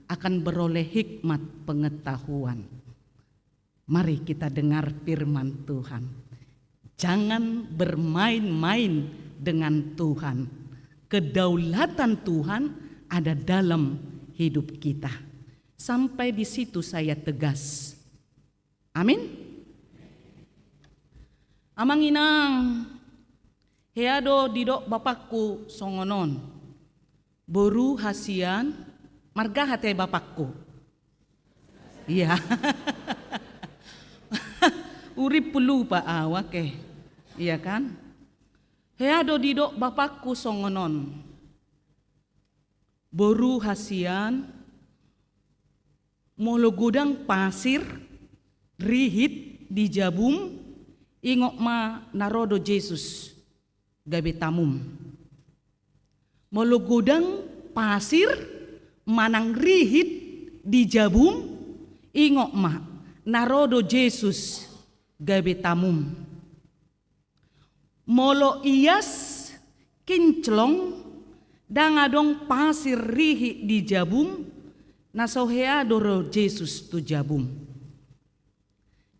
akan beroleh hikmat pengetahuan. Mari kita dengar firman Tuhan. Jangan bermain-main dengan Tuhan. Kedaulatan Tuhan ada dalam hidup kita. Sampai di situ saya tegas. Amin. Amang inang, hea do didok bapakku songon on. Boru hasian, marga hate bapakku. Iya. Urippu lupa au ake. Iya kan? Hea do didok bapakku songon on. Boru hasian, molo godang pasir, rihit di jabum, ingot ma na ro do Jesus gabe tamum. Molo godang pasir manang rihit di jabum, ingot ma na ro do Jesus gabe tamum. Molo ias kinclong, ndang adong pasir rihit di jabum, na so hea do ro Jesus tu jabum.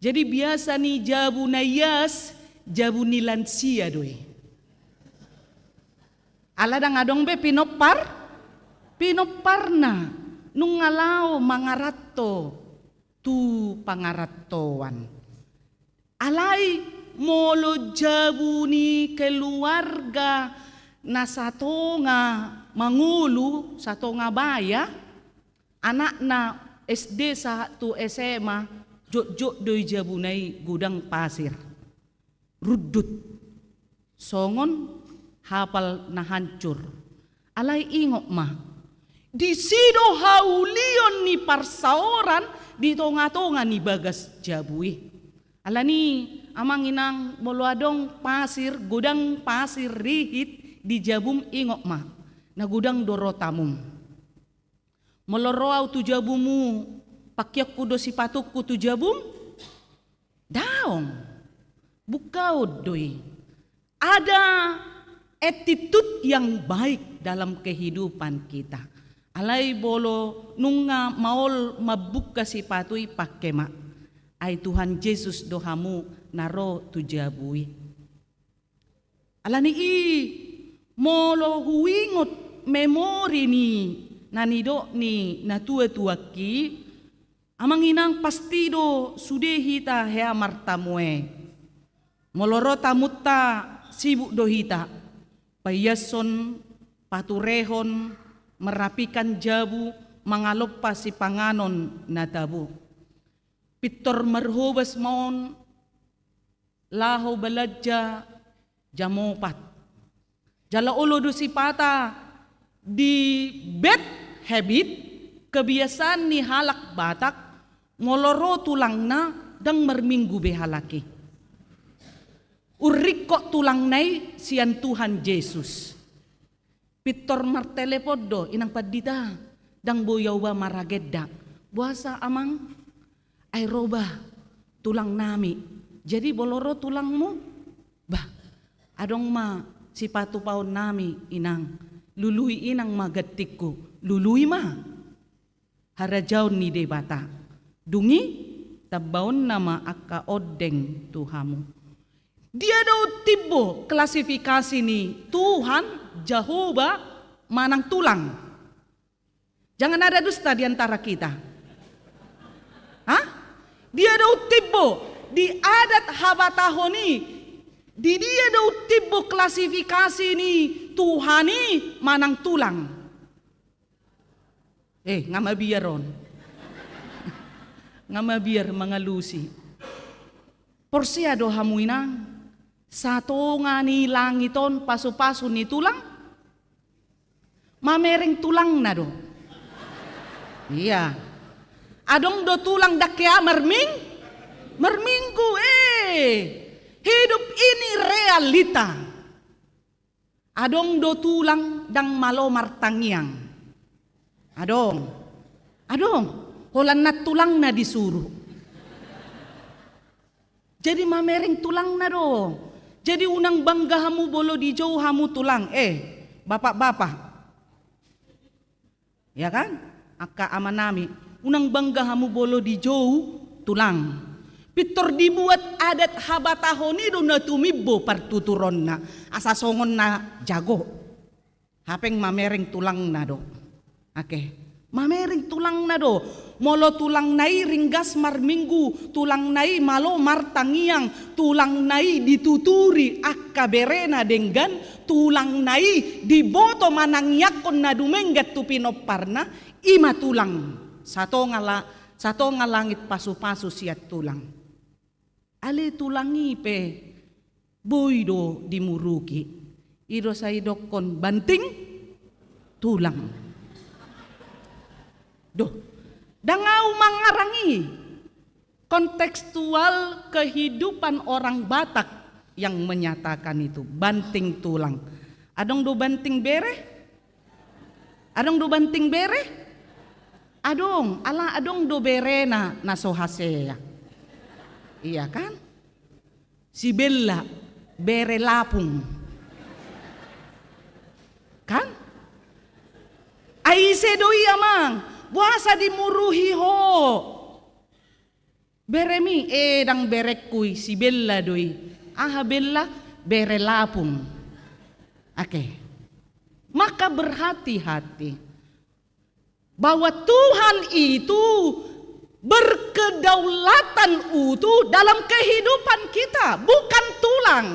Jadi biasa ni jabu na ias, jabu ni lansia do i. Ala ndang adong be pinompar, pinomparna, nunga laho mangaranto tu pangarantoan. Alai molo jabu ni keluarga na satonga mangolu, satonga baya, anakna S D sahat tu S M A, jotjot do i jabuna i godang pasir. Rundut. Songon hapal na hancur. Alai ingot ma, disi do haulion ni parsaoran di tongatonga ni bagas jabu i. Alani, amang inang, molo adong pasir, godang pasir rihit di jabum, ingot ma, na godang do ro tamum. Molo ro au tu jabumu, pakeonku do sipatungku tu jabum? Daong. Bungkaon do i. Ada attitude yang baik dalam kehidupan kita. Alai molo nunga maol mambungka sipatu i, pake ma. Ai Tuhan Jesus do hamu na ro tu jabu i. Alani i, molo huingot memori ni na nidok ni natuatuangki, amang inang, pasti do sude hita hea martamu e. Molo ro tamunta, sibuk do hita paiashon, paturehon, merapikan jabu, mangalompa sipanganon na tabo. Pintor marhobas ma on laho balanja jam opat. Jala olo do sipata di bad habit, kebiasaan ni halak Batak, molo ro tulangna ndang marminggu be halak i. Urringkot tulangna i sian Tuhan Jesus. Pintor martelepon do, "Inang pandita, ndang boi au ba maragenda." "Boasa, Amang?" "Ai ro ba tulangnami." "Jadi molo ro tulangmu?" "Bah, adong ma sipatu paonnami, Inang. Lului Inang ma gantingku." "Lului ma." Harajaon ni Debata. Dung i, tambaonna ma angka ondeng tu hamu. Dia do timbo klasifikasi ni Tuhan Jahowa manang tulang? Jangan ada dusta di antara kita. Hah? Dia do timbo di adat habatahon i, di dia do timbo klasifikasi ni Tuhan i manang tulang? Eh, nga mabiar on. Nga mabiar mangalusi. Porsea do hamu, Inang, satonga ni langit on pasupasu ni tulang? Mamereng tulangna do. Iya. Adong do tulang ndang hea marming-, marminggu, eh. Hidup ini realita. Adong do tulang ndang malo martangiang. Adong. Adong. Holan na tulangna disuru. Jadi mamereng tulangna do. Jadi unang bangga hamu molo dijou hamu tulang. Eh, bapak-bapak. Ya kan? Angka amanami, unang bangga hamu molo dijou tulang. Pintor dibuat adat habatahon i do na tumimbo partuturonna, asa songon na jago. Hapeng mamereng tulangna do. Oke. Mamereng tulangna do. Molo tulangna i ringgas marminggu, tulangna i malo martangiang, tulangna i dituturi angka berena denggan, tulangna i diboto manangiangkon na dumenggan tu pinomparna, i ma tulang. Satonga la-, satonga langit pasupasu sian tulang. Ale tulang i pe boi do dimuruki. I do sai dokkon banting tulang. Doh, ndang au mangarang i. Kontekstual kehidupan orang Batak yang menyatakan itu, banting tulang. Adong do banting bere? Adong do banting bere? Adong, ala adong do berena na so hasea. Iya kan? Si Bella, bere lapung. Kan? Ai ise do i, amang? Boasa dimuruhi ho beremi? Eh, ndang berengku i, si Bella do i. Aha Bella? Bere lapung. Oke. Maka berhati-hati bahwa Tuhan itu berkedaulatan utuh dalam kehidupan kita, bukan tulang.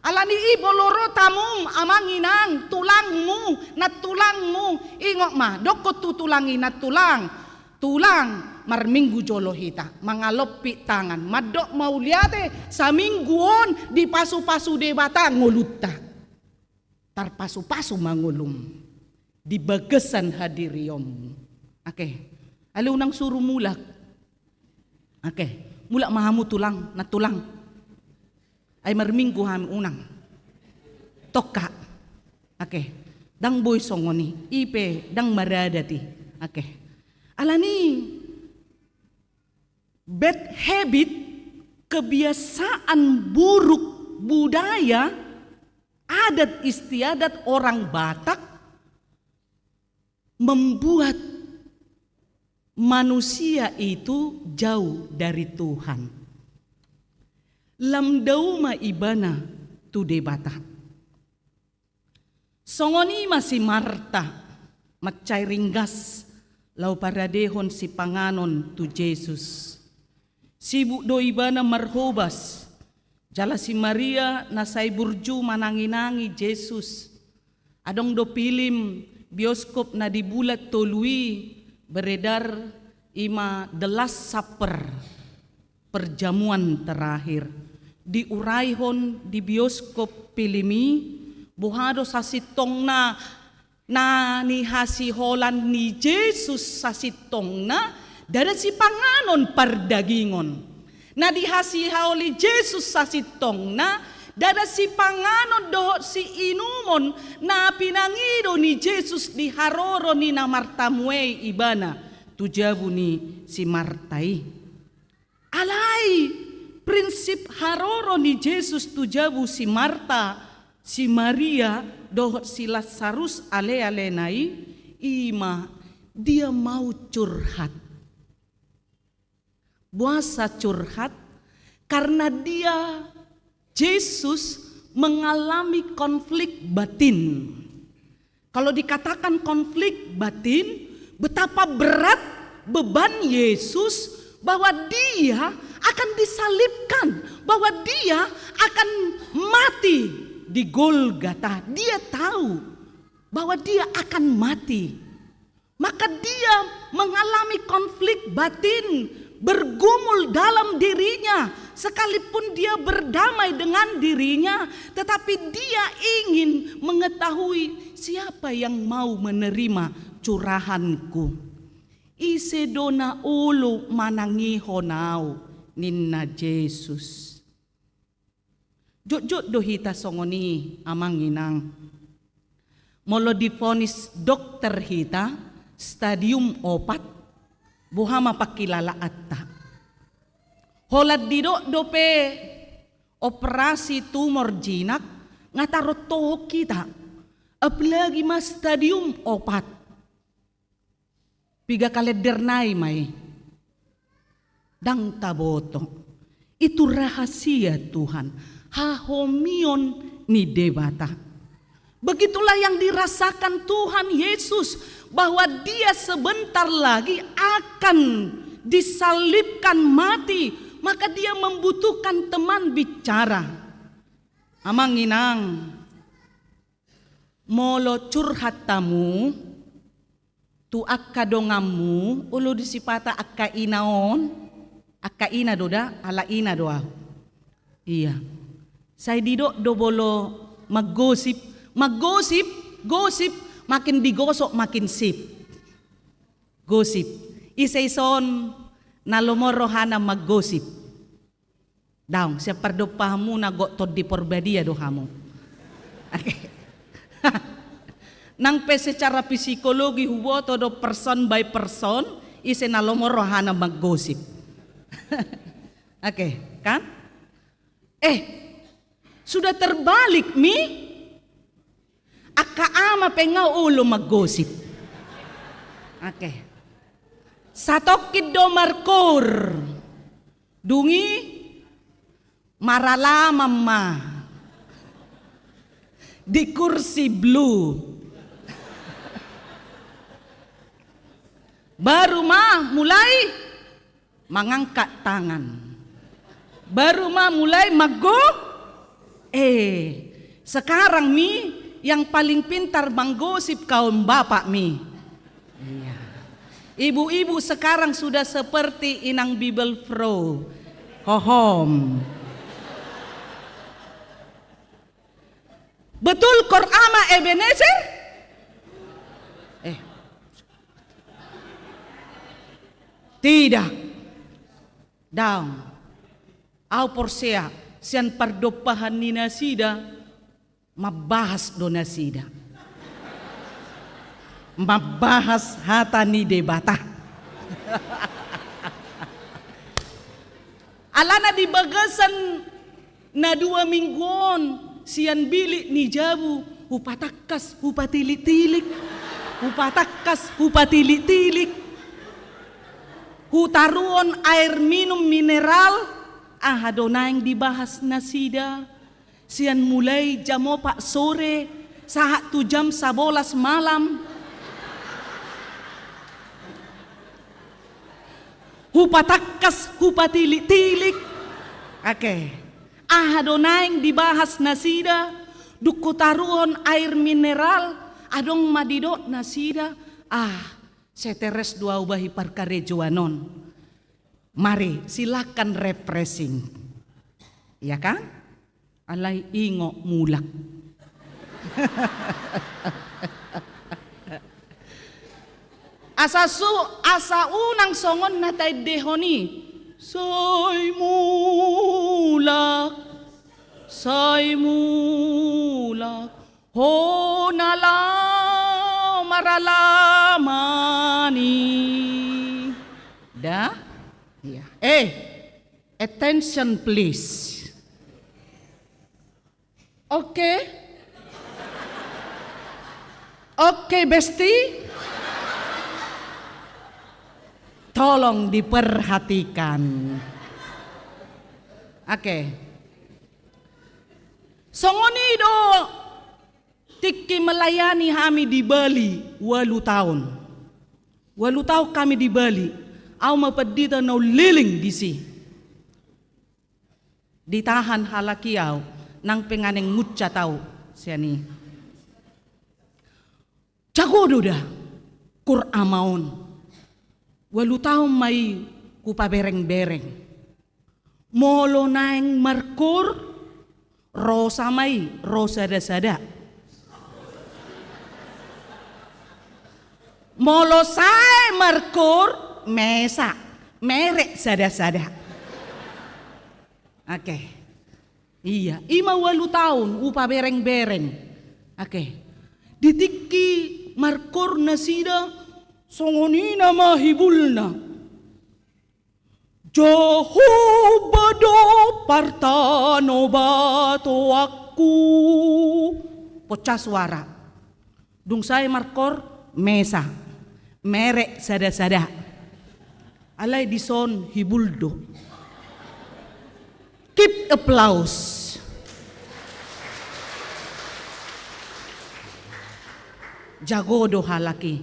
Alani i molo ro tamum, amang inang, tulangmu, nantulangmu, ingot ma, dokkon tu tulang i, nantulang, tulang, marminggu jolo hita, mangalompit tangan, mandok mauliate, saminggu on dipasupasu Debata ngolunta. Tarpasupasu ma ngolum di bagasan hadirionmu. Oke. Ale unang suru mulak. Oke. Mulak ma hamu tulang, nantulang. Ai marminggu hami, unang. Tokka. Oke. Ndang boi songon i. I pe ndang maradat i. Oke. Alani bad habit, kebiasaan buruk, budaya, adat istiadat orang Batak membuat manusia itu jauh dari Tuhan. Lam dao ma ibana tu Debata. Songon i ma si Marta, mansai ringgas laho paradehon sipanganon tu Jesus. Sibuk do ibana marhobas, jala si Maria na sai burju mananginangi Jesus. Adong do pilim bioskop na di bulan tolu i beredar, i ma The Last Supper, perjamuan terakhir. Diuraihon di bioskop pilim i, boha do sasintongna na nihasiholan ni Jesus sasintongna, ndada sipanganon pardagingon. Na dihasiholi Jesus sasintongna, ndada sipanganon dohot siinumon na pinangido ni Jesus di haroro ni na martamuei ibana tu jabu ni si Marta i. Alai prinsip haroro ni Jesus tu jabu si Marta, si Maria, dohot si Lasarus alealena i, i ma dia mau curhat. Boasa curhat? Karena dia, Jesus, mengalami konflik batin. Kalau dikatakan konflik batin, betapa berat beban Yesus bahwa dia akan disalibkan, bahwa dia akan mati di Golgata. Dia tahu bahwa dia akan mati. Maka dia mengalami konflik batin, bergumul dalam dirinya, sekalipun dia berdamai dengan dirinya, tetapi dia ingin mengetahui siapa yang mau menerima curahanku. Ise do na olo manangihon au, ninna Jesus. Jotjot do hita songon i, amang inang. Molo divonis dokter hita stadium opat, boha ma pangkilalaanta? Holan didok dope operasi tumor jinak, nga tarontohon hita. Apalagi ma stadium opat. Piga kalender nai ma i. Ndang taboto. Itu rahasia Tuhan, hahomion ni Debata. Begitulah yang dirasakan Tuhan Yesus, bahwa Dia sebentar lagi akan disalibkan, mati, maka Dia membutuhkan teman bicara. Amang inang, molo curhat hamu tu angka donganmu, olo do sipata angka ina on, angka ina do da, ala ina do ahu. Ia. Sai didok do molo manggosip, manggosip, gosip, makin digosok makin sip. Gosip. Ise ison na lomo rohana manggosip? Daong, sian pardompahanmuna gok Tondi Porbadia do hamu. Oke. Nang pe secara psikologi huboto do person by person, ise na lomo rohana manggosip. Oke, kan? Eh, sudah terbalik mi? Angka ama pe nga olo manggosip. Oke. Satongkin do markur. Dung i maralaman ma di kursi blue. Baru ma mulai mangangkat tangan. Baru ma mulai manggo-, eh, sekarang mi yang paling pintar manggosip kaum bapak mi. Iya. Ibu-ibu sekarang sudah seperti inang Bibelvrouw. Hohom. Betul, Kor Ama Ebenezer? Eh. Tidak. Daong. Ahu porsea, sian pardompahan ni nasida, mambahas do nasida. Mambahas hata ni Debata. Alana di bagasan na dua minggu on, sian bilik ni jabu, hupatangkas, hupatilik-tilik. Hupatangkas, hupatilik-tilik. Hutaruhon air minum mineral, aha do naeng dibahas nasida. Sian mulai jam opat sore, sahat tu jam sabolas malam. Hupatangkas, hupatilik-tilik. Oke. Aha do naeng dibahas nasida, dung hutaruhon air mineral, adong ma didok nasida, ah, stres do ahu bah i parkarejoan on. Mari, silakan refreshing. Iya kan? Alai ingot mulak. Asa su-, asa unang songon na taendehon i. Sai mulak, sai mulak. Ho na laho maralaman i. Da? Iya. Eh, attention please. Oke. Oke, Besti. Tolong diperhatikan. Oke. Songon i do tingki melayani hami di Bali ualu taon. Ualu taon hami di Bali. Ahu ma pandita na umliling disi. Ditahan halak i ahu, nang pe nga naeng muncat ahu sian i. Jago do da, Kor Ama on. Ualu taon ma i hupabereng-bereng. Molo naeng markur, rosa ma i, ro sada-sada. Molo sae markur, mesa, merek sada-sada. Oke. Iya, i ma ualu taon, hupabereng-bereng. Oke. Di tingki markur nasida, songon i nama hibulna. Jahowa do partanobatoanku. Pecah suara. Dung sae markur, mesa. Merek sada-sada. Alai dison hibul do. Keep applause. Jago do halak i.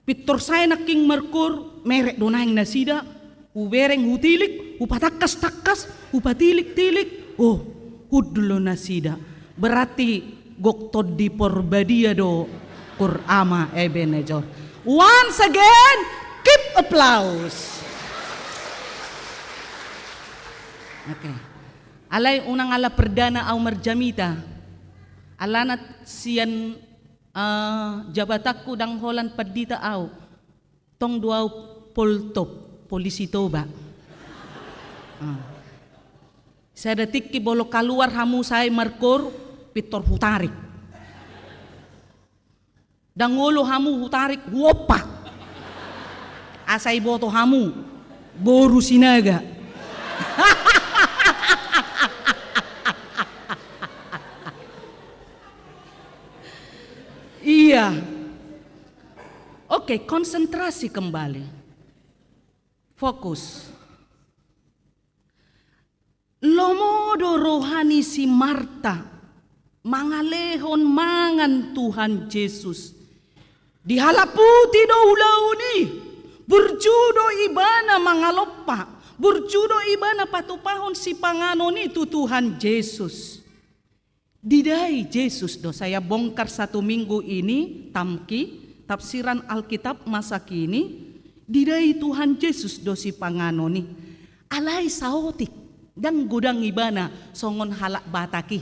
Pintor sae nangkin markoor, merek do naeng nasida, hubereng, hutilik, hupatangkas-tangkas, hupatilik-tilik, oh, hundul do nasida. Berarti gok Tondi Porbadia do koor ama Ebenezer. Once again, keep applause. Oke. Alai unang ala perdana au marjamita. Alana sian, eh, jabatanku ndang holan pandita au. Tong do au Poltop, polisi Toba. Ah. Sada tingki molo kaluar hamu sae markoor, pintor hutarik. Ndang olo hamu hutarik, huompa. Asa iboto hamu boru Sinaga. Iya. Oke, konsentrasi kembali. Fokus. Lomo do roha ni si Marta mangalehon mangan Tuhan Jesus. Dihalaputi do ulaon i, burju do ibana mangalompa, burju do ibana patupahon sipanganon i tu Tuhan Jesus. Didai Jesus do, saya bongkar satu minggu ini, Tamki, tafsiran Alkitab masa kini, didai Tuhan Jesus do sipanganon i. Alai saotik, ndang godang ibana songon halak Batak i.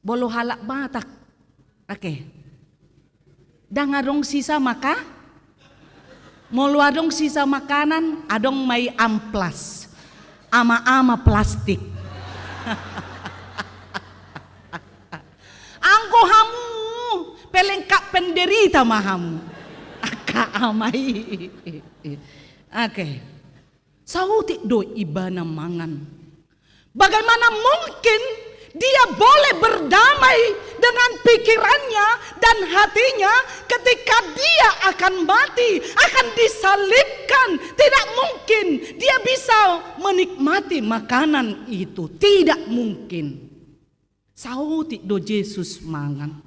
Molo halak Batak, oke. Ndang adong sisa maka-, molo adong sisa makanan, adong ma i amplas. Ama-ama plastik. Anggo hamu, pelengkap penderita ma hamu. Angka ama i. Oke. Saotik do ibana mangan. Bagaimana mungkin dia boleh berdamai dengan pikirannya dan hatinya ketika dia akan mati, akan disalibkan? Tidak mungkin dia bisa menikmati makanan itu. Tidak mungkin. Saotik do Jesus mangan.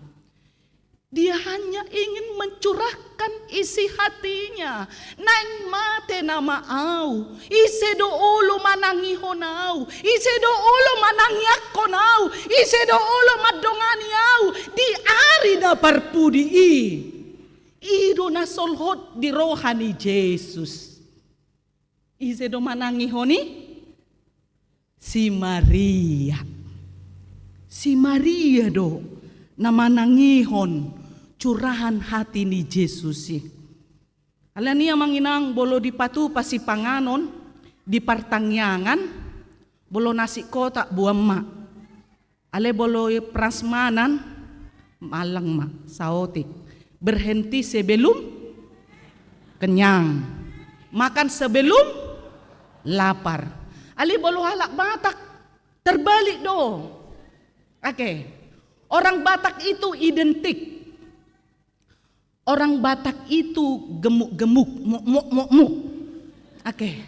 Dia hanya ingin mencurahkan isi hatinya. Naeng mate nama au. Ise do olo manangihon au? Ise do olo manangiangkon au? Ise do olo mandongani au di ari na parpudi i? I do na solhot di roha ni Jesus. Ise do manangihon i? Si Maria. Si Maria do na manangihon curahan hati ni Jesus i. Alani i amang inang, molo dipatupa sipanganon di partangiangan, molo nasi kotak boan ma. Alai molo prasmanan, mallang ma, saotik. Berhenti sebelum kenyang. Makan sebelum lapar. Alai molo halak Batak, terbalik do. Oke. Orang Batak itu identik. Orang Batak itu gemuk-gemuk, muk, muk, muk, muk. Oke.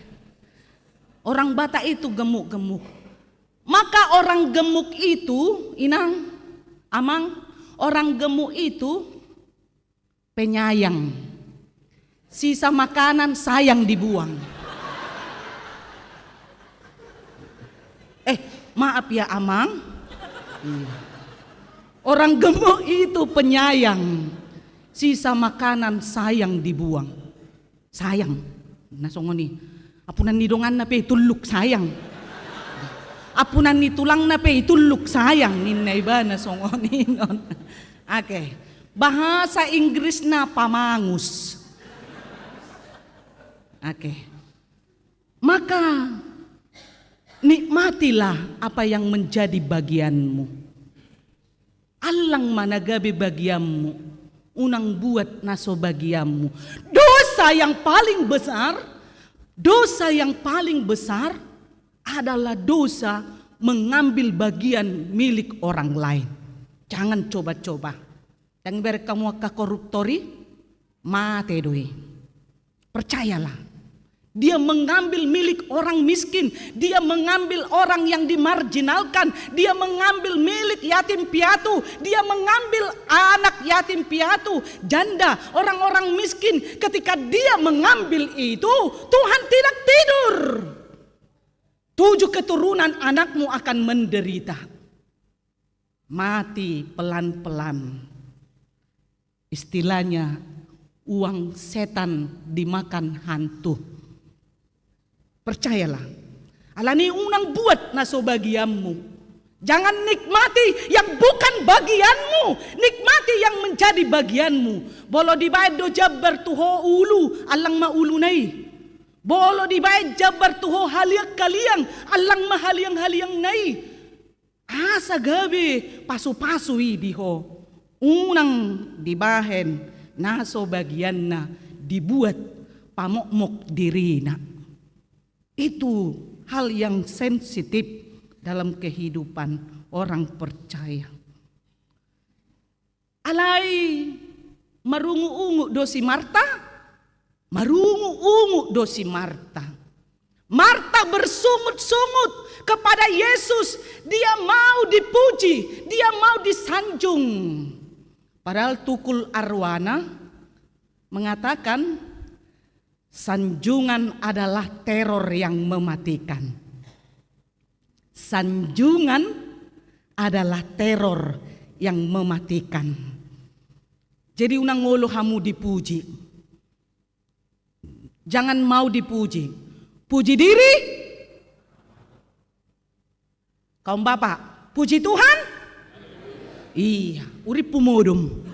Orang Batak itu gemuk-gemuk. Maka orang gemuk itu, inang, amang, orang gemuk itu penyayang. Sisa makanan sayang dibuang. Eh, maaf ya, amang. Iya. Orang gemuk itu penyayang. Sisa makanan sayang dibuang. Sayang. Na songon i. Ampunan ni donganna pe itulluk, sayang. Ampunan ni tulangna pe itulluk, sayang. Ninna ibana songon i non. Oke. Bahasa Inggrisna pamangus. Oke. Maka nikmatilah apa yang menjadi bagianmu. Allang ma na gabe bagianmu, unang buat na so bagianmu. Dosa yang paling besar, dosa yang paling besar adalah dosa mengambil bagian milik orang lain. Jangan coba-coba. Ndang ibereng hamu angka koruptor i, mate do i. Percayalah, Dia mengambil milik orang miskin, dia mengambil orang yang dimarginalkan, dia mengambil milik yatim piatu, dia mengambil anak yatim piatu, janda, orang-orang miskin. Ketika dia mengambil itu, Tuhan tidak tidur. Tujuh keturunan anakmu akan menderita. Mati pelan-pelan. Istilahnya, uang setan dimakan hantu. Percayalah. Alani unang buat na so bagianmu. Jangan nikmati yang bukan bagianmu. Nikmati yang menjadi bagianmu. Molo dibaen do jambar tu ho ulu, allang ma uluna i. Molo dibaen jambar tu ho haliang-haliang, allang ma haliang-haliangna i. Asa gabe pasu-pasu i di ho. Unang dibahen na so bagianna, dibuat pamokmok dirina. Itu hal yang sensitif dalam kehidupan orang percaya. Alai marungu-ungu do si Marta? Marungu-ungu do si Marta. Marta bersungut-sungut kepada Yesus. Dia mau dipuji, dia mau disanjung. Padahal tukul arwana mengatakan, sanjungan adalah teror yang mematikan. Sanjungan adalah teror yang mematikan. Jadi unang olo hamu dipuji. Jangan mau dipuji. Puji diri. Kaum bapa, puji Tuhan. Iya, urippu modom.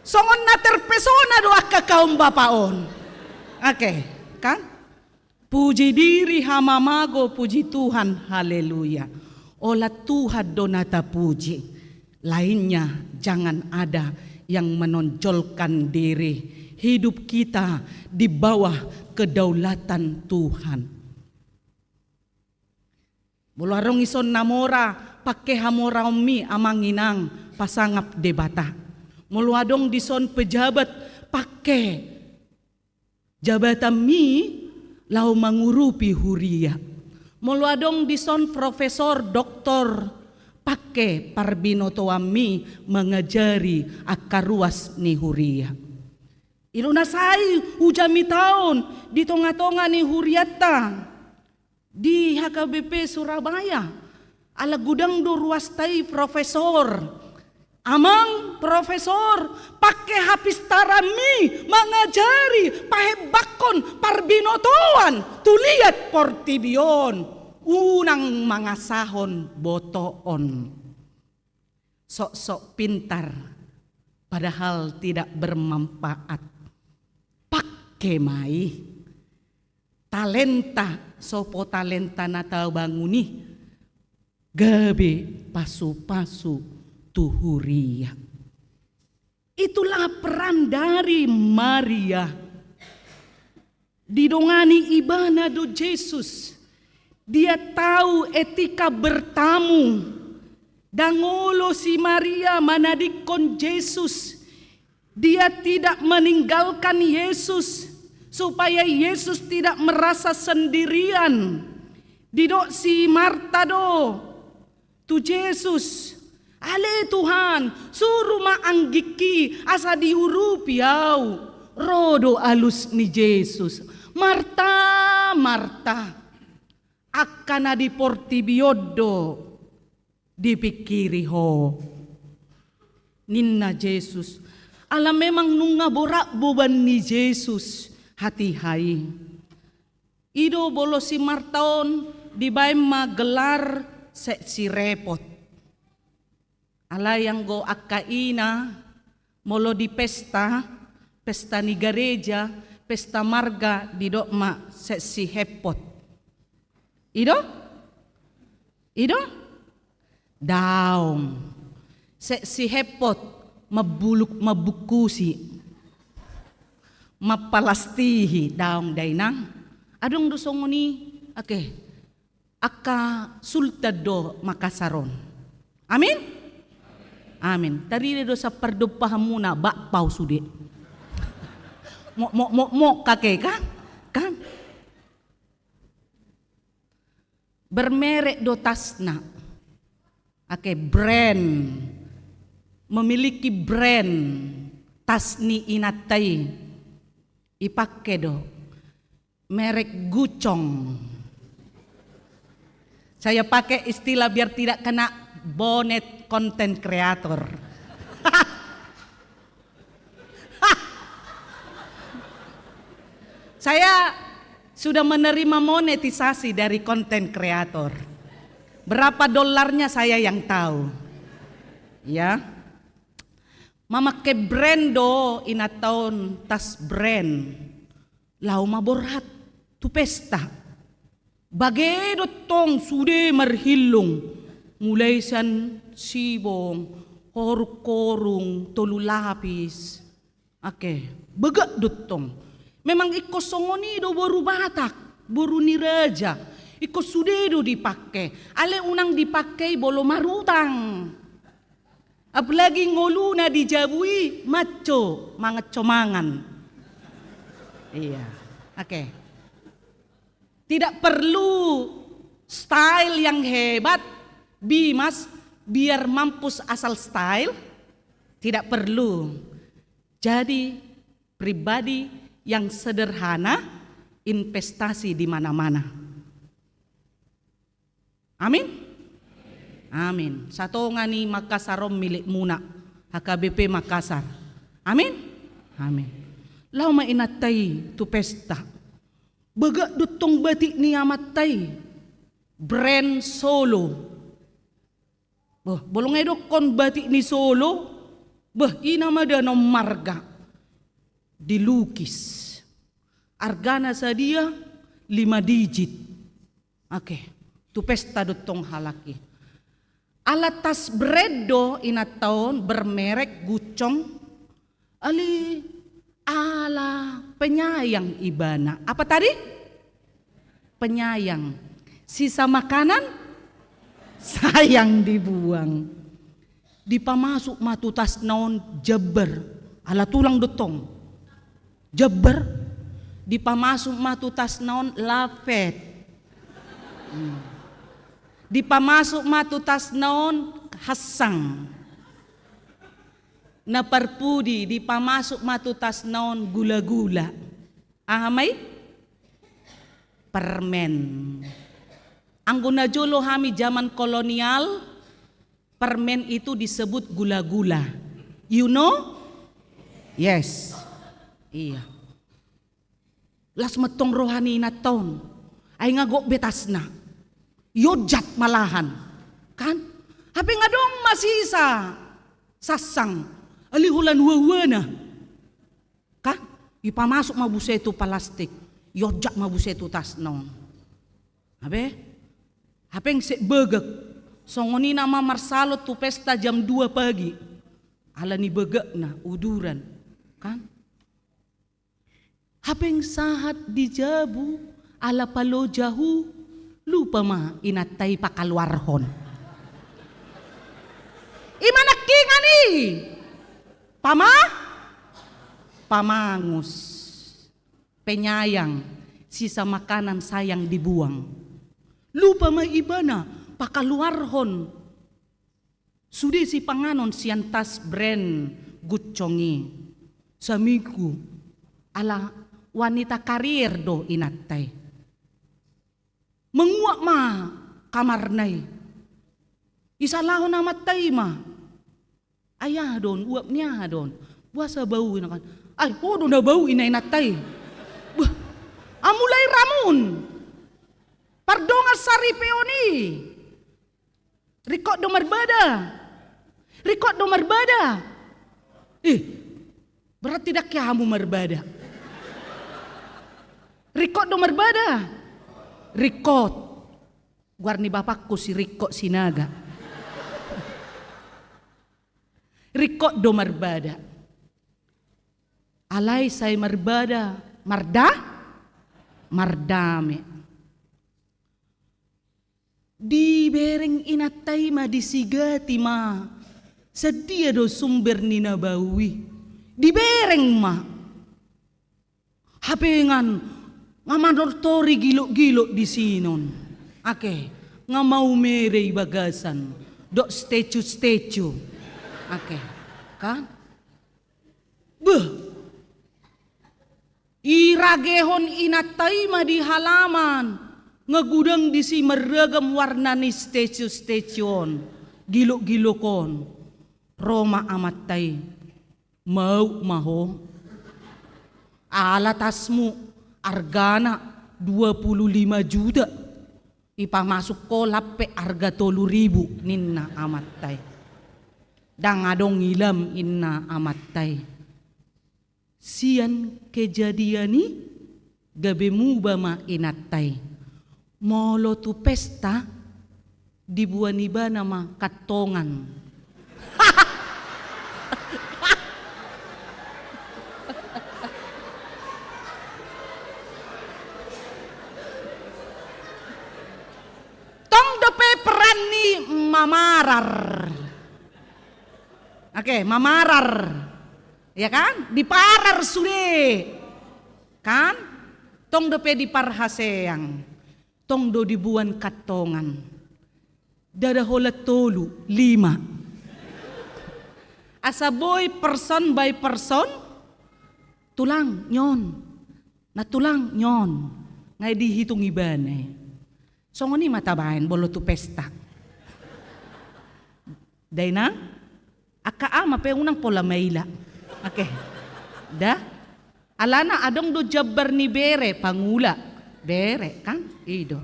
Songon na terpesona do angka kaum bapa on. Oke, kan? Puji diri hamamago, puji Tuhan, haleluya. Olat Tuhan do na tapuji. Lainnya jangan ada yang menonjolkan diri. Hidup kita di bawah kedaulatan Tuhan. Molo adong dison na mora, pangke hamoraonmi amang inang pasangap Debata. Molo adong dison pejabat, pangke jabatanmi laho mangurupi huria. Molo adong dison profesor, doktor, pangke parbinotoanmi mangajari angka ruas ni huria. I do na sai hujamita on di tonga-tonga ni hurianta. Di H K B P Surabaya, ala godang do ruasta i profesor. Amang profesor, pangke hapistaranmi mangajari, pahembangkon parbinotoan tu liat portibi on, unang mangasahon botoon. Sok-sok pintar, padahal tidak bermanfaat. Pangke ma i. Talenta, sopo talenta na tabangun i, gabe pasu-pasu tu huria. Itulah peran dari Maria. Didongani ibana do Jesus. Dia tahu etika bertamu. Ndang olo si Maria manadingkon Jesus. Dia tidak meninggalkan Yesus, supaya Yesus tidak merasa sendirian. Didok si Marta do tu Jesus, "Ale Tuhan, suru ma anggingki asa diurupi au." Ro do alus ni Jesus, "Marta, Marta, angka na di portibi on do dipingkiri ho," ninna Jesus. Ala memang nunga borat boban ni Jesus hatiha i. I do molo si Marta on dibaen ma gelar seksi repot. Alai anggo angka ina, molo di pesta, pesta ni gareja, pesta marga, didok ma seksi hepot. I do? I do? Daong. Seksi hepot, mambuluk, mambungkusi, mampalastihi, daong da inang. Adong do songon i, oke. Angka Sultan do Makassar on. Amin? Amin. Tarida do sapardompahanmuna, bakpao sude. Mok, mok, mok, mok, kakek, kan? Kan? Bermerek do tasna. Ake, brand. Memiliki brand tas ni inanta i. Ipake do. Merek Gucong. Saya pakai istilah biar tidak kena bonet konten kreator. Saya sudah menerima monetisasi dari konten kreator. Berapa dolarnya saya yang tahu. Ya. Mamake brand do inanta on, tas brand. Laho ma borhat tu pesta. Bage do tong sude marhillung. Mulai sian sibong, horung-horung, tolu lapis. Ake, bagak do tong. Memang ingkon songon i do boru Batak, boru ni raja. Ingkon sude do dipake. Alai unang dipake i molo marutang. Apalagi ngoluna di jabu i, macho, mangacho mangan. Iya, oke. Tidak perlu style yang hebat, bimas, biar mampus asal style. Tidak perlu. Jadi pribadi yang sederhana, investasi di mana-mana. Amin. Amin. Satonga ni Makassar on milikmuna, H K B P Makassar. Amin. Amin. Laho ma inanta i tu pesta. Bagak do tong batik ni amanta i. Brand Solo. Boh, molo nga idokkon batik ni Solo, boh, i nama danon marga. Dilukis. Argana sadia lima digit. Oke, tu pesta do tong halak i. Ala tas brand do inanta on, bermerek Gucong. Alai ala penyayang ibana. Apa tadi? Penyayang. Sisa makanan sayang dibuang. Dipamasuk ma tu tasna on jambar. Ala tulang do tong. Jambar. Dipamasuk ma tu tasna on lapet. Hmm. Dipamasuk ma tu tasna on hansang. Na parpudi, dipamasuk ma tu tasna on gula-gula. Aha ma i? Permen. Anggo na jolo hami zaman kolonial, permen itu disebut gula-gula. You know? Yes. Iya. Las ma tong roha ni inanta on. Ai nga gok be tasna. Ionjat malahan. Kan? Hape nga adong ma sisa. Sansang. Alai holan ua-uana. Kan? Ipamasuk ma muse tu palastik. Ionjat ma muse tu tasna on. Hape? Hape nga sek bagak. Songon i nama marsalot tu pesta jam dua pagi. Ala ni bagakna, uduran. Kan? Hape nga sahat di jabu, ala palo jahu, lupa ma inanta i pakaluarhon. I ma nangkingan i. Pama-, pamangus. Penyayang, sisa makanan sayang dibuang. Lupa ma ibana pakaluarhon. Sude sipanganon sian tas brand Gucong i. Saminggu. Ala wanita karier do inanta i. Manguap ma kamarna i. Isalahon amanta i ma. Ai aha do on, uap ni aha do on? Boasa bau i na kan? Ai, ho do na bau i na inanta i. Bah, amu lae ramun. Pardongan saripeon i. Ringkot do marbada. Ringkot do marbada. Ih, berarti ndang ke hamu marbada. Ringkot do marbada. Ringkot. Goar ni bapakku si Ringkot Sinaga. Ringkot do marbada. Alai sai marbada, marda-, mardame. Dibereng inanta i ma, disigati ma. Sadia do sumber ni na bau i? Dibereng ma. Hape nga manortori gilok-gilok di sinon. Ake, nga maumere i bagasan. Dok statue-statue. Ake, kan? Beh. Iragehon inanta i ma di halaman. Nga godang disi marragam warna ni statue-statue on. Gilok-gilok on. Ro ma amanta i. Mau ma ho. Ala tasmu argana dua puluh lima juta. Ipamasuk ho lampe arga tolu ribu ninna amanta i. Ndang adong ilam inna amanta i. Sian kejadian i gabe muba ma inanta i. Molo tu pesta dibuan ibana ma kantongan. Tong dope peran ni mamarar. Oke, mamarar. Ya kan? Diparar sude. Kan? Tong dope diparhaseang. Tong do dibuan kantongan. Ndada holan tolu, lima. Asa boi person by person, tulang, nyon. Na tulang, nyon. Nga dihitung ibana i. Songon i ma tabaen molo tu pesta. Da inang, angka ama pe unang pola maila. Oke. Da? Alana adong do jambar ni bere, pangula. Bere, kan? I do.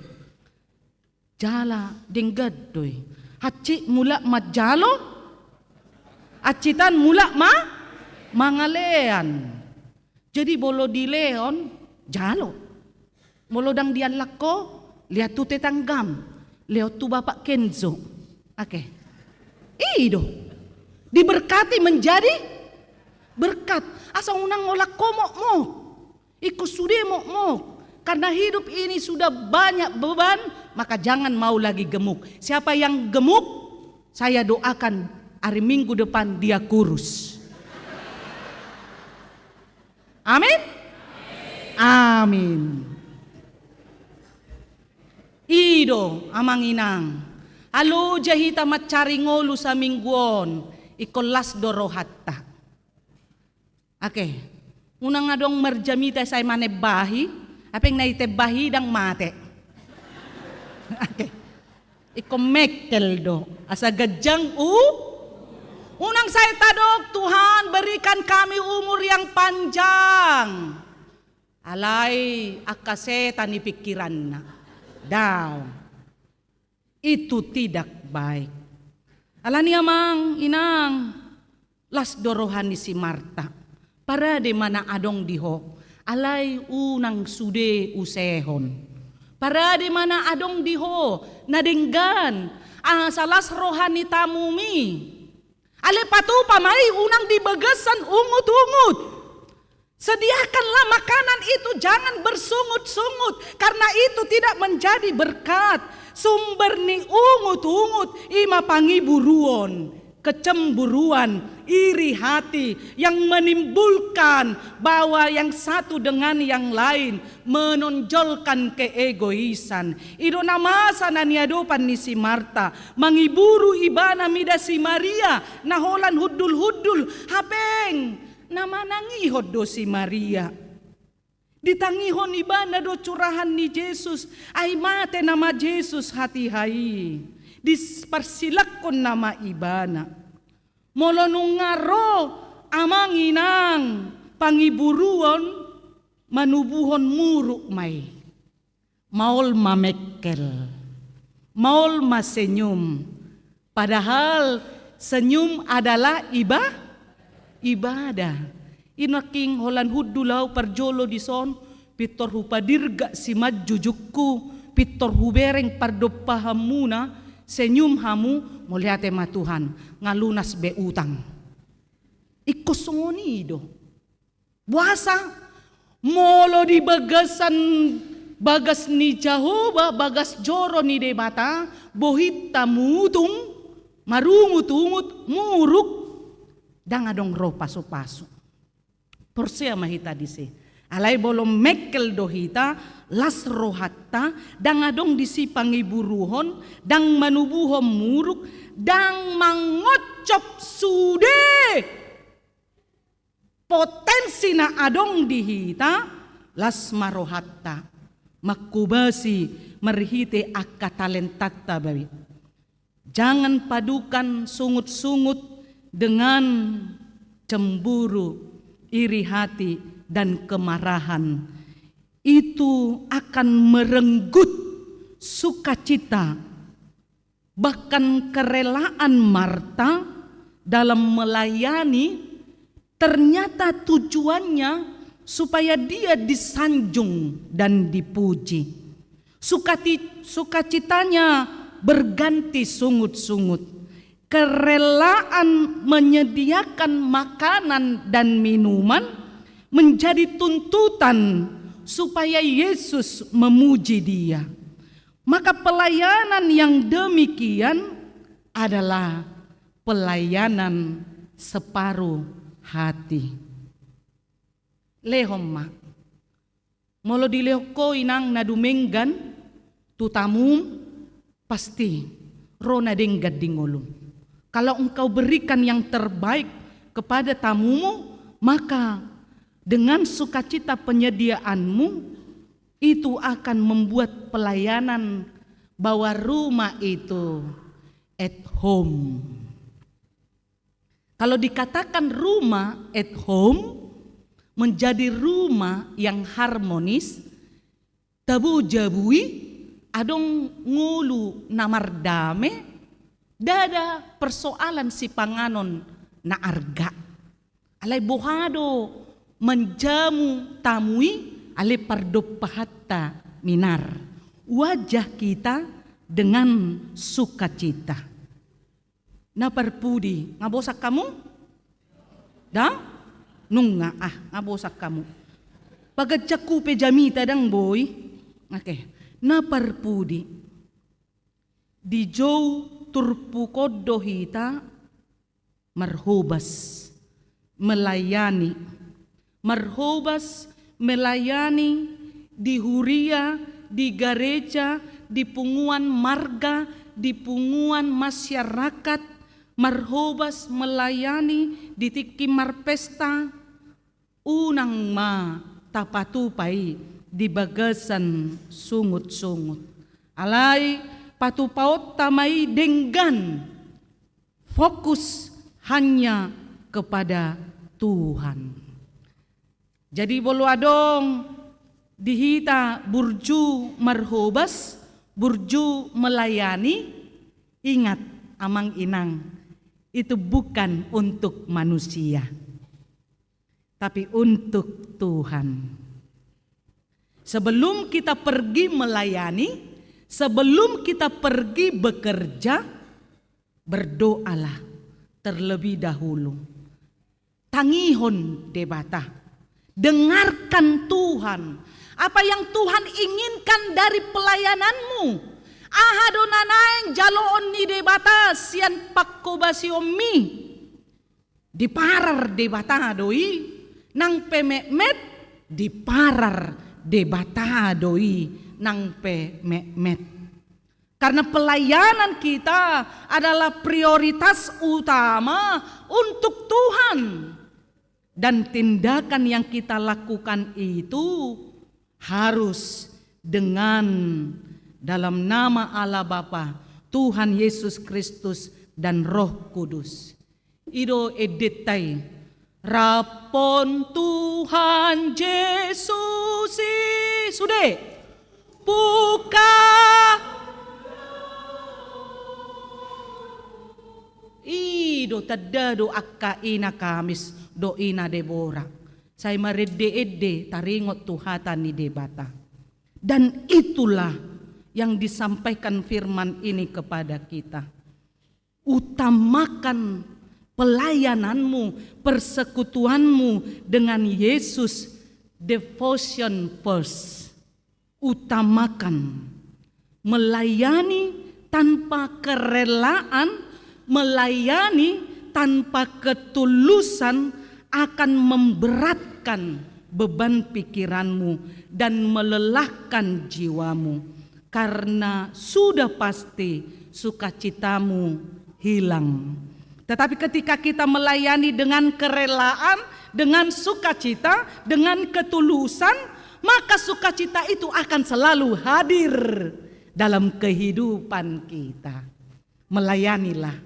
Jala denggan do i. Hansit mulak manjalo, hansitan mulak ma mangalean. Jadi molo dileon, jalo. Molo ndang diallang ho, lehon tu tetanggam, lehon tu Bapak Kenzo. Oke. I do. Diberkati menjadi berkat. Asa unang holan ho mokmok. Ingkon sude mokmok. Karena hidup ini sudah banyak beban, maka jangan mau lagi gemuk. Siapa yang gemuk, saya doakan hari Minggu depan dia kurus. Amin? Amin. I do, amang inang. Aloja hita mansari ngolu saminggu on, ingkon las do rohanta. Oke. Unang adong marjamita sai manembahi, hape na itembahi ndang mate. Oke. Ingkon mekkel do. Asa ganjang u-, unang sai tadok, "Tuhan, berikan kami umur yang panjang." Alai angka setan i pikiranna. Daong. Itu tidak baik. Alani amang, inang, las do roha ni si Marta. Parade ma na adong di ho. Alai unang sude usehon. Parade ma na adong di ho, na denggan. Asa las roha ni tamumi. Alai patupa ma i unang di bagasan ungut-ungut. Sediakanlah makanan itu, jangan bersungut-sungut, karena itu tidak menjadi berkat. Sumber ni ungut-ungut i ma pangiburuon, kecemburuan, iri hati yang menimbulkan bahwa yang satu dengan yang lain menonjolkan keegoisan. I do na masa na niadopan ni si Marta, mangiburu ibana mida si Maria, na holan hundul-hundul, hapeng. Na manangihon do si Maria. Ditangihon ibana do curahan ni Jesus, ai mate nama Jesus hatiha i. Diparsilanghon nama ibana. Molo nunga ro amang inang pangiburuon, manubuhon muruk ma i. Maol ma mekkel. Maol ma senyum. Padahal senyum adalah iba-, ibadah. I nangkin holan hundul au parjolo dison, pintor hupadirgak simanjujungku, pintor hubereng pardompahanmuna, senyum hamu, mauliate ma Tuhan, nga lunas be utang. Ingkon songon i do. Boasa? Molo di bagasan bagas ni Jahowa, bagas joro ni Debata, bohinta mutung, marungut-ungut, muruk, ndang adong ro pasu-pasu. Porsea ma hita disi. Alai molo mengkel do hita, las rohanta, ndang adong disi pangiburuhon, ndang manubuhon muruk, ndang mangoncop sude potensi na adong di hita, las ma rohanta, mangkobasi marhite angka talentanta be. Jangan padukan sungut-sungut dengan cemburu, iri hati, dan kemarahan. Itu akan merenggut sukacita. Bahkan kerelaan Marta dalam melayani ternyata tujuannya supaya dia disanjung dan dipuji. Sukati-, sukacitanya berganti sungut-sungut. Kerelaan menyediakan makanan dan minuman menjadi tuntutan supaya Yesus memuji dia. Maka pelayanan yang demikian adalah pelayanan separuh hati. Lehon ma. Molo dilehon ho inang na dumenggan tu tamum, pasti ro na denggan di ngolum. Kalau engkau berikan yang terbaik kepada tamumu, maka dengan sukacita penyediaanmu, itu akan membuat pelayanan bahwa rumah itu at home. Kalau dikatakan rumah at home, menjadi rumah yang harmonis, tabo jabui, adong ngolu na mardame, ndada persoalan sipanganon na arga. Alai boha do manjamu tamu i, alai pardompahatta minar. Wajah kita dengan sukacita. Na parpudi, nga bosan hamu? Ndang? Nunga, ah, nga bosan hamu. Paganjangku pe jamita ndang boi. Oke. Na parpudi. Di jou turpuk on do hita marhobas, melayani. Marhobas melayani di huria, di gareja, di punguan marga, di punguan masyarakat, marhobas melayani di tingki marpesta, unang ma tapatupa i di bagasan sungut-sungut. Alai patupaonta ma i denggan, fokus hanya kepada Tuhan. Jadi molo adong di hita burju marhobas, burju melayani, ingat amang inang, itu bukan untuk manusia, tapi untuk Tuhan. Sebelum kita pergi melayani, sebelum kita pergi bekerja, berdoalah terlebih dahulu. Tangihon Debata. Dengarkan Tuhan. Apa yang Tuhan inginkan dari pelayananmu? Aha do na naeng jaloon ni Debata sian panghobasionmi? Diparar Debata do i nang pe metmet, diparar Debata do i nang pe metmet. Karena pelayanan kita adalah prioritas utama untuk Tuhan. Dan tindakan yang kita lakukan itu harus dengan dalam nama Allah Bapa, Tuhan Yesus Kristus, dan Roh Kudus. I do endenta i. Rap on Tuhan Jesus i, sude. Buka. I do tanda do angka ina Kamis dohot ina Debora. Sai marende-ende taringot tu hata ni Debata. Dan itulah yang disampaikan firman ini kepada kita. Utamakan pelayananmu, persekutuanmu dengan Yesus, devotion first. Utamakan melayani tanpa kerelaan, melayani tanpa ketulusan akan memberatkan beban pikiranmu dan melelahkan jiwamu, karena sudah pasti sukacitamu hilang. Tetapi ketika kita melayani dengan kerelaan, dengan sukacita, dengan ketulusan, maka sukacita itu akan selalu hadir dalam kehidupan kita. Melayanilah,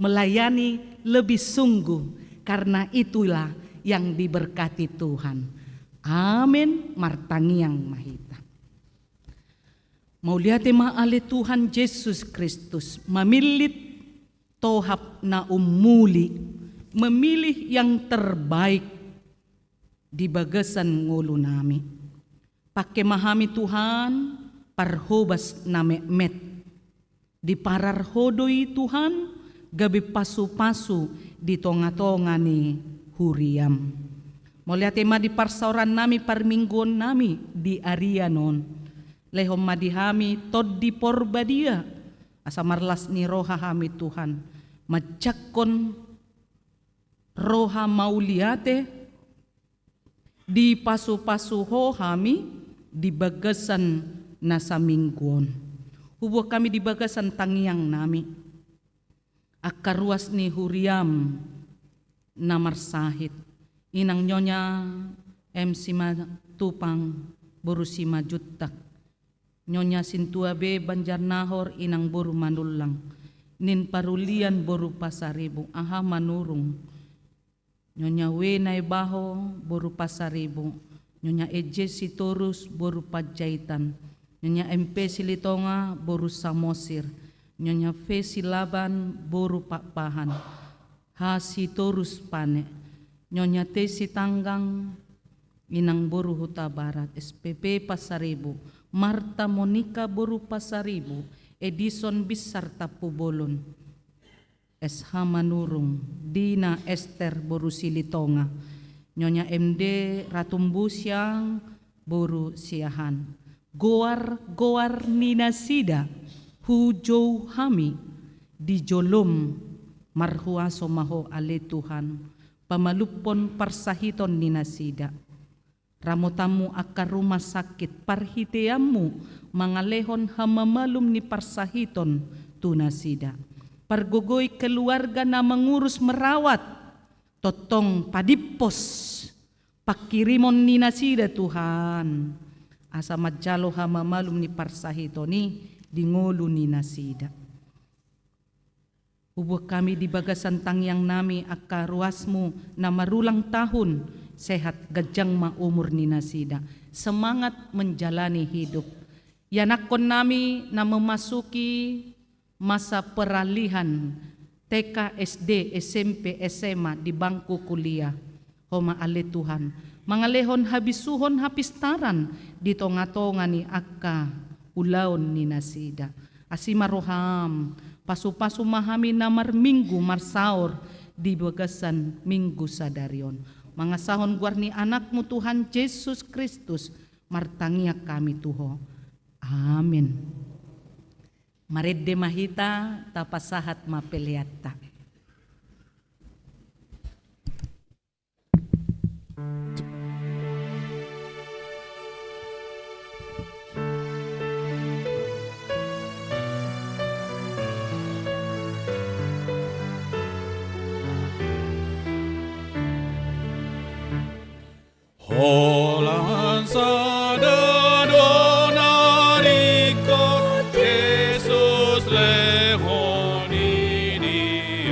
melayani lebih sungguh, karena itulah yang diberkati Tuhan. Amin. Martangiang ma hita. Mauliate ma ale Tuhan Jesus Kristus, mamillit tohap na ummuli, memilih yang terbaik di bagasan ngolunami. Pangke ma hami Tuhan, parhobas na metmet. Diparar Ho do i Tuhan, gabe pasupasu di tongatonga ni huriam. Mauliate ma di parsaorannami, parmingguonnami di arian on. Lehon ma di hami Tondi Porbadia, asa marlas ni roha hami Tuhan, manjangkon roha mauliate, dipasupasu Ho hami di bagasan na saminggu on. Huboan hami di bagasan tangiangnami angka ruas ni huriam na marsahit, inang Nyonya M Simatupang boru Simanjuntak, Nyonya Sintua B Banjarnahor inang boru Manullang, Nin Parulian boru Pasaribu, Aha Manurung, Nyonya W Naibaho boru Pasaribu, Nyonya E J Sitorus boru Panjaitan, Nyonya M P Silitonga boru Samosir, Nyonya F Silaban boru Pakpahan, H Sitorus Pane, Nyonya T Sitanggang inang boru Hutabarat, S P P Pasaribu, Marta Monika boru Pasaribu, Edison Binsar Tampubolon, S H Manurung, Dina Ester boru Silitonga, Nyonya M D Ratumbusang boru Siahaan. Goar-goar ni nasida hujou hami di jolom. Marhuaso ma Ho ale Tuhan, pamalumhon parsahiton ni nasida. Ramotanmu angka rumah sakit, parhiteanmu mangalehon hamamalum ni parsahiton tu nasida. Pargogoi keluarga na mangurus merawat, tongtong padimpos pangkirimon ni nasida Tuhan, asa manjalo hamamalum ni parsahiton i di ngolu ni nasida. Huboan hami di bagasan tangiangnami angka ruasmu na marulang tahun, sehat ganjang ma umur ni nasida, semangat menjalani hidup. Ianakkonnami na memasuki masa peralihan T K, S D, S M P, S M A di bangku kuliah. Ho ma ale Tuhan, mangalehon habisuhon hapistaran di tongatonga ni angka ulaon ni nasida. Asi ma roham, pasupasu ma hami na marminggu marsaor di bagasan minggu sadari on. Mangasahon goar ni Anakmu Tuhan Jesus Kristus, martangiang hami tu Ho. Amin. Marende ma hita, tapasahat ma peleanta. Holan sada do na ringkot Jesus lehon i di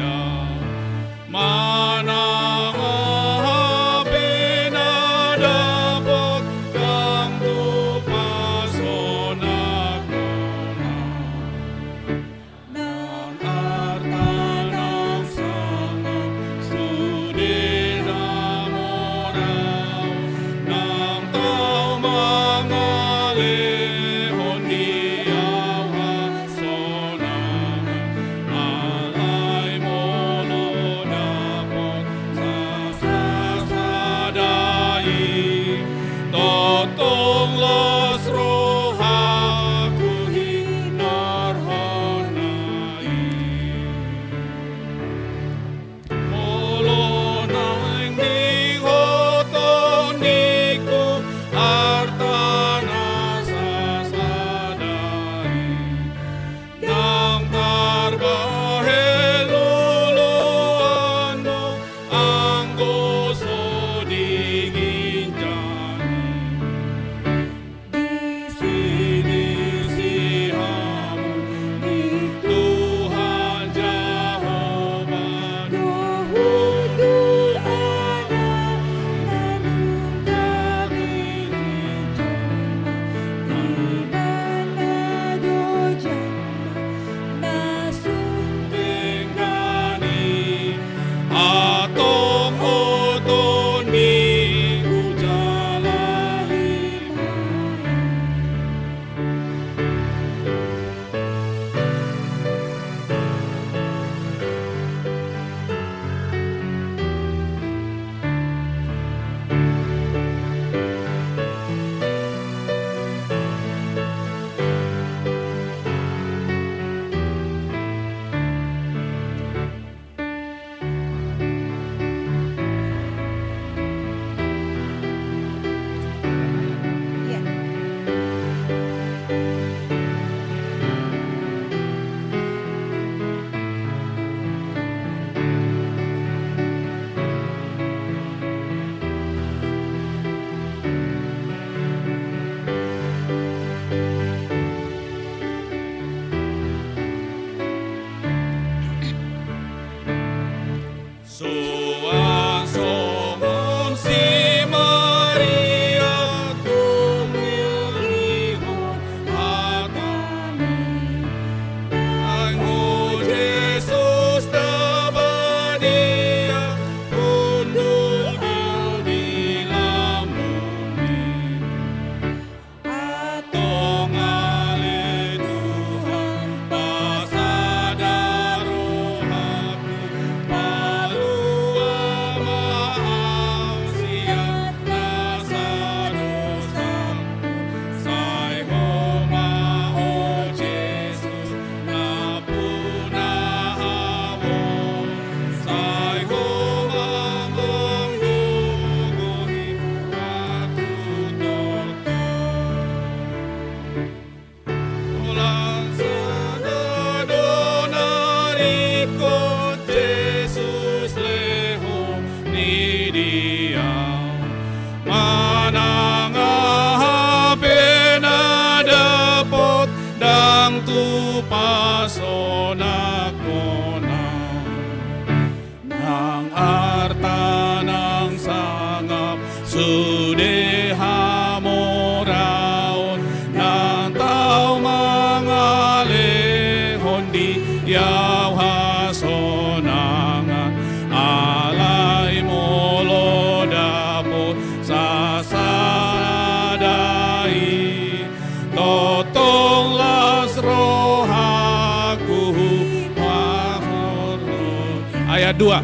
Ayat dua.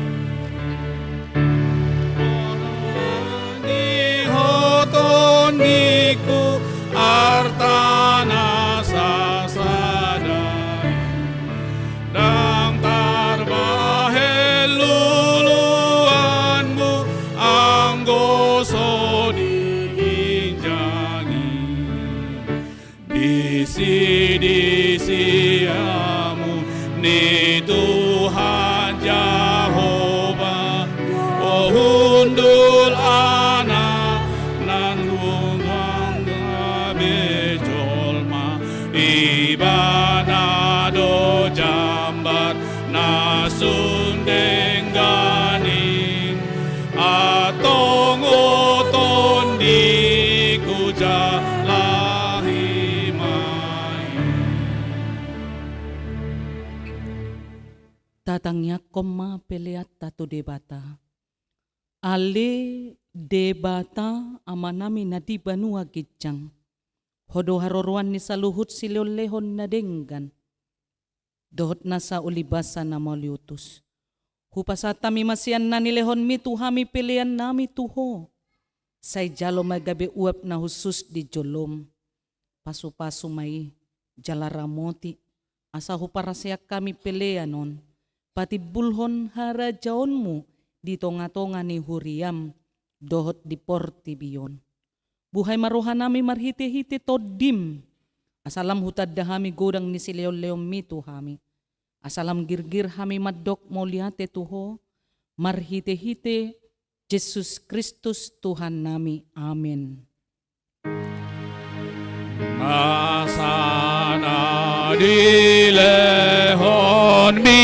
Ni ho tondingku, arta na sasada i, ndang tarbahen luluanmu anggo so diginjangi. Disidisi hamu ni Tuhan Jahowa, o hundul anak na nungnung gabe jolma, Ibana do jambar na sun denggan i. Antong o tondingku, jala himai. Tatangiangkon ma peleanta tu Debata. Ale Debata Amanami na di banua ginjang, Ho do haroroan ni saluhut silehonlehon na denggan dohot nasa ulibasa na mauliutus. Hupasahat hami ma sian na nilehonmi tu hami peleannami tu Ho. Sai jalo ma gabe uap na hushus di jolom. Pasupasu ma i, jala ramoti, asa huparaseak hami pelean on patimbulhon harajaonmu di tongatonga ni huriam dohot di portibi on. Buhai ma rohanami marhitehite Tondim, asa lam hutanda hami godang ni silehonlehonmi tu hami, asa lam girgir hami mandok mauliate tu Ho, marhitehite Jesus Kristus Tuhannami. Amen. Nasa na dilehonmi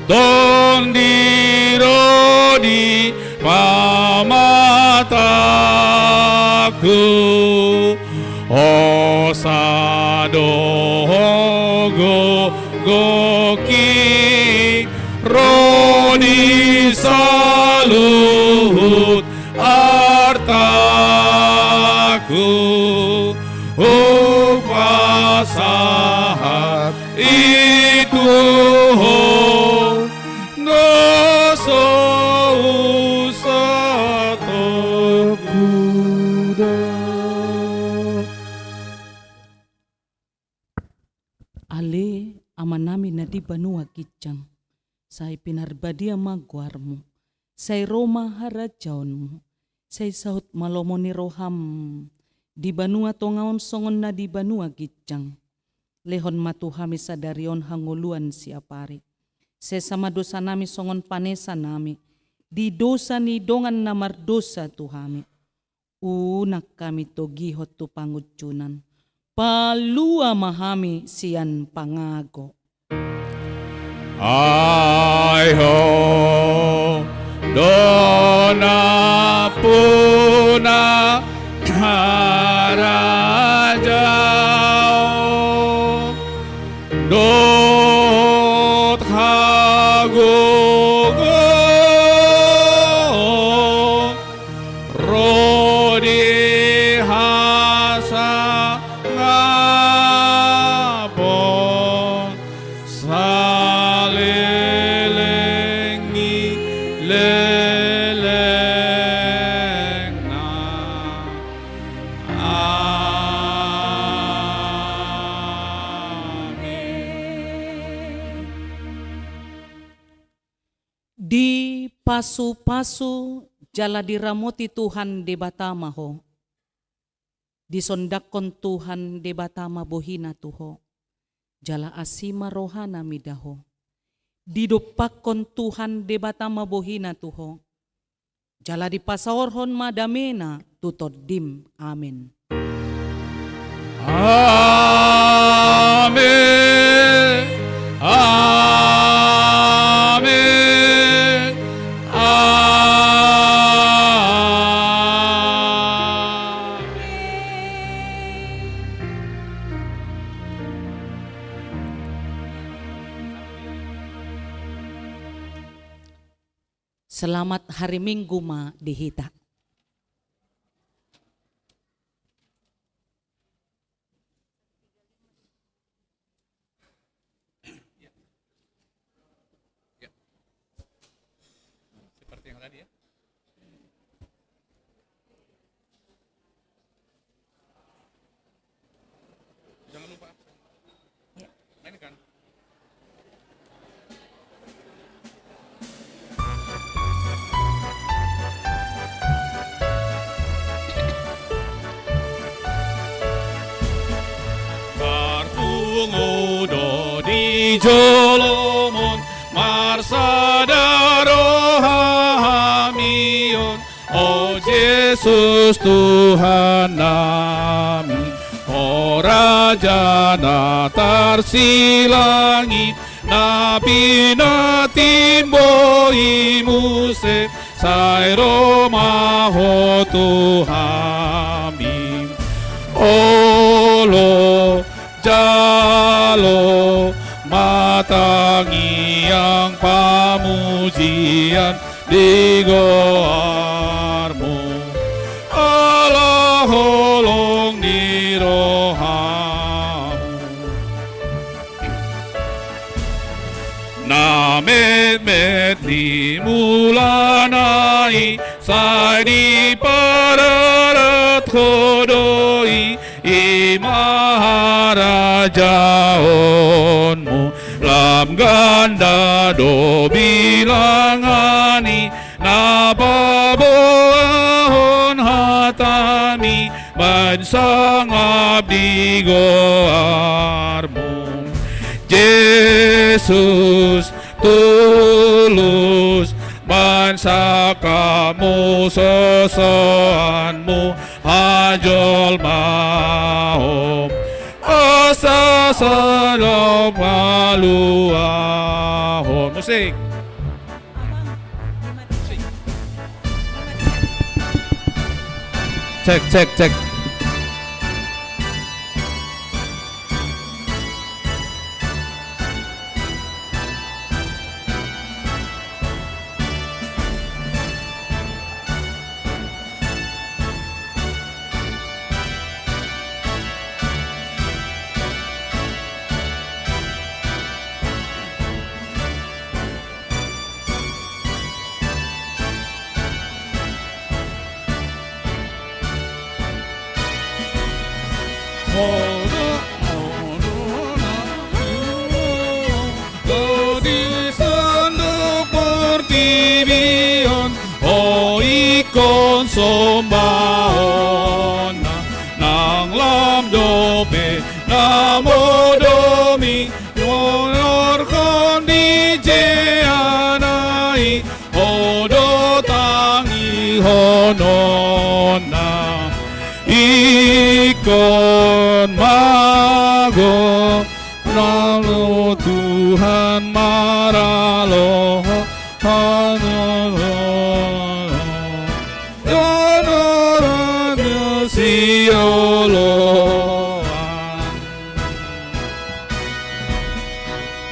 Tondi ro di pamatangku, hosa do ho gogoki ro di saluhut artaku. Hupasahat i tu Ho, na so husatopku da. Ale Amanami na di banua ginjang, sai pinarbadia ma goarmu, sai ro ma harajaonmu, sai saut ma lomo ni roham di banua tonga on songon na di banua ginjang. Lehon ma tu hami sadari on hangoluan siapari. Sesa ma dosanami songon panesanami di dosa ni dongan na mardosa tu hami. Unang hami togihon tu pangunjunan. Palua ma hami sian pangago. Ai Ho do nampuna harajaon dohot hagogoon ro di hasangapon saleleng ni lelengna. Amen. Dipasupasu jala diramoti Tuhan Debata ma ho. Disondangkon Tuhan Debata ma bohina tu ho, jala asi ma rohana mida ho. Didompakkon Tuhan Debata ma bohina tu ho, jala dipasaorhon ma damena tu tondim. Amen. Amen. Amen. Amen. Selamat hari Minggu ma di hita. Sada roha hami on, o Jesus Tuhan nami, o Raja na tarsilangit, na pinatimbo i muse, sai ro ma ho tu hami. Olo, jalo ma tangiang pamujian di goarmu, ala holong ni rohamu. Na metmet ni mulana i, sai dipararat ho do i, i ma harajaonmu. Lam ganda do bilangan i, na paboahon hatami, baen sangap di goarmu. Jesus, tulus baen sangkapmu, sosoanmu hajolmaon, asa sada paluahon. Musik. Cek, cek, cek. Di sandok portibi on, ho ingkon sombahonna, nang lam dope na modom i, honorhon di jeana i, ho do tangihononna. Ingkon mago, lalu Tuhan maralo, hanalo, honorhon di sioloan.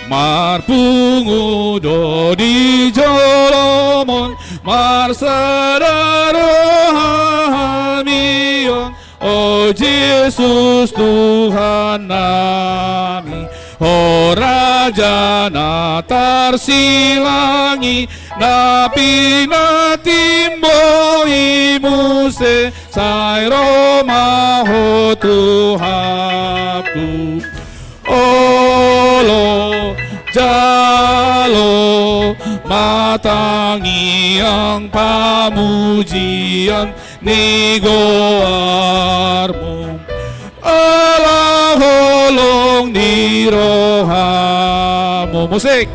Marpungu do di jolom on, marsada roha hami on, o Jesus Tuhan nami, ho Raja na tarsilang i, na pinatimbo i muse, sai ro ma ho tu hamu. Olo, jalo ma tangiang pamujian ni goarmu, ala holong ni rohamu. Musik.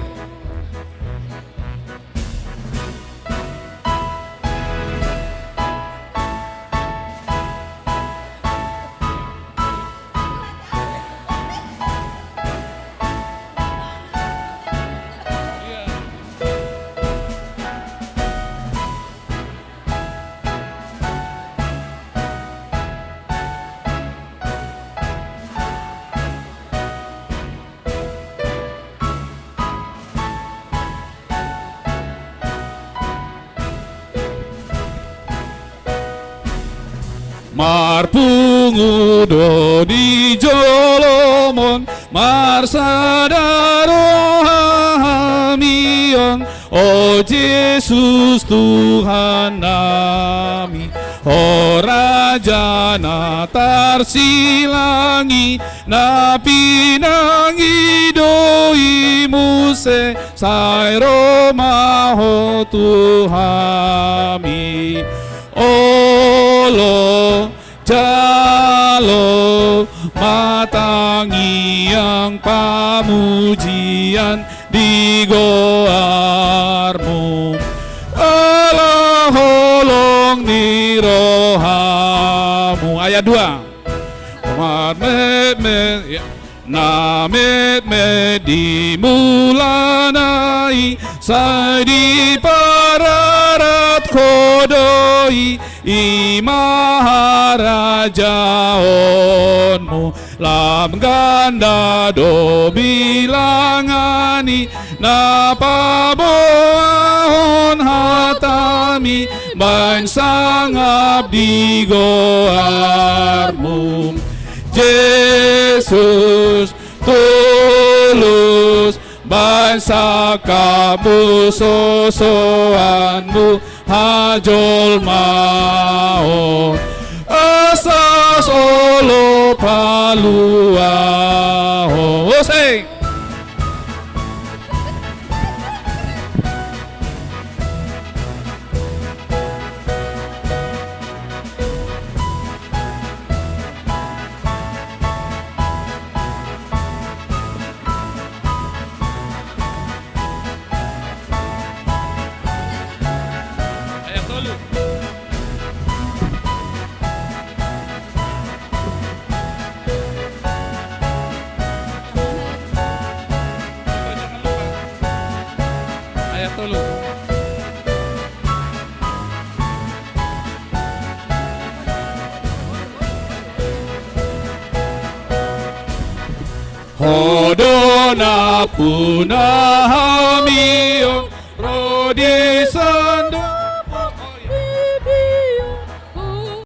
Marpungu do di jolom on, marsada roha hami on, o Jesus Tuhan nami, ho Raja na tarsilang i, na pinangido i muse, sai ro ma ho tu hami. Olo, jalo ma tangiang pamujian di goarmu, ala holong ni rohamu. Ayat dua. Marmetmet, ya. Na metmet di mulana i, sai dipararathon do i, i ma harajaonmu. Lam ganda do bilangan i, na paboahon hatami, baen sangap di goarmu. Jesus, tulus, baen sangkapmu, sosoanmu, hajolmaon, asa so olo paluahon. Ose! Ayat tolu. Ayat tolu. Ho do nampuna hami on, ro di sa-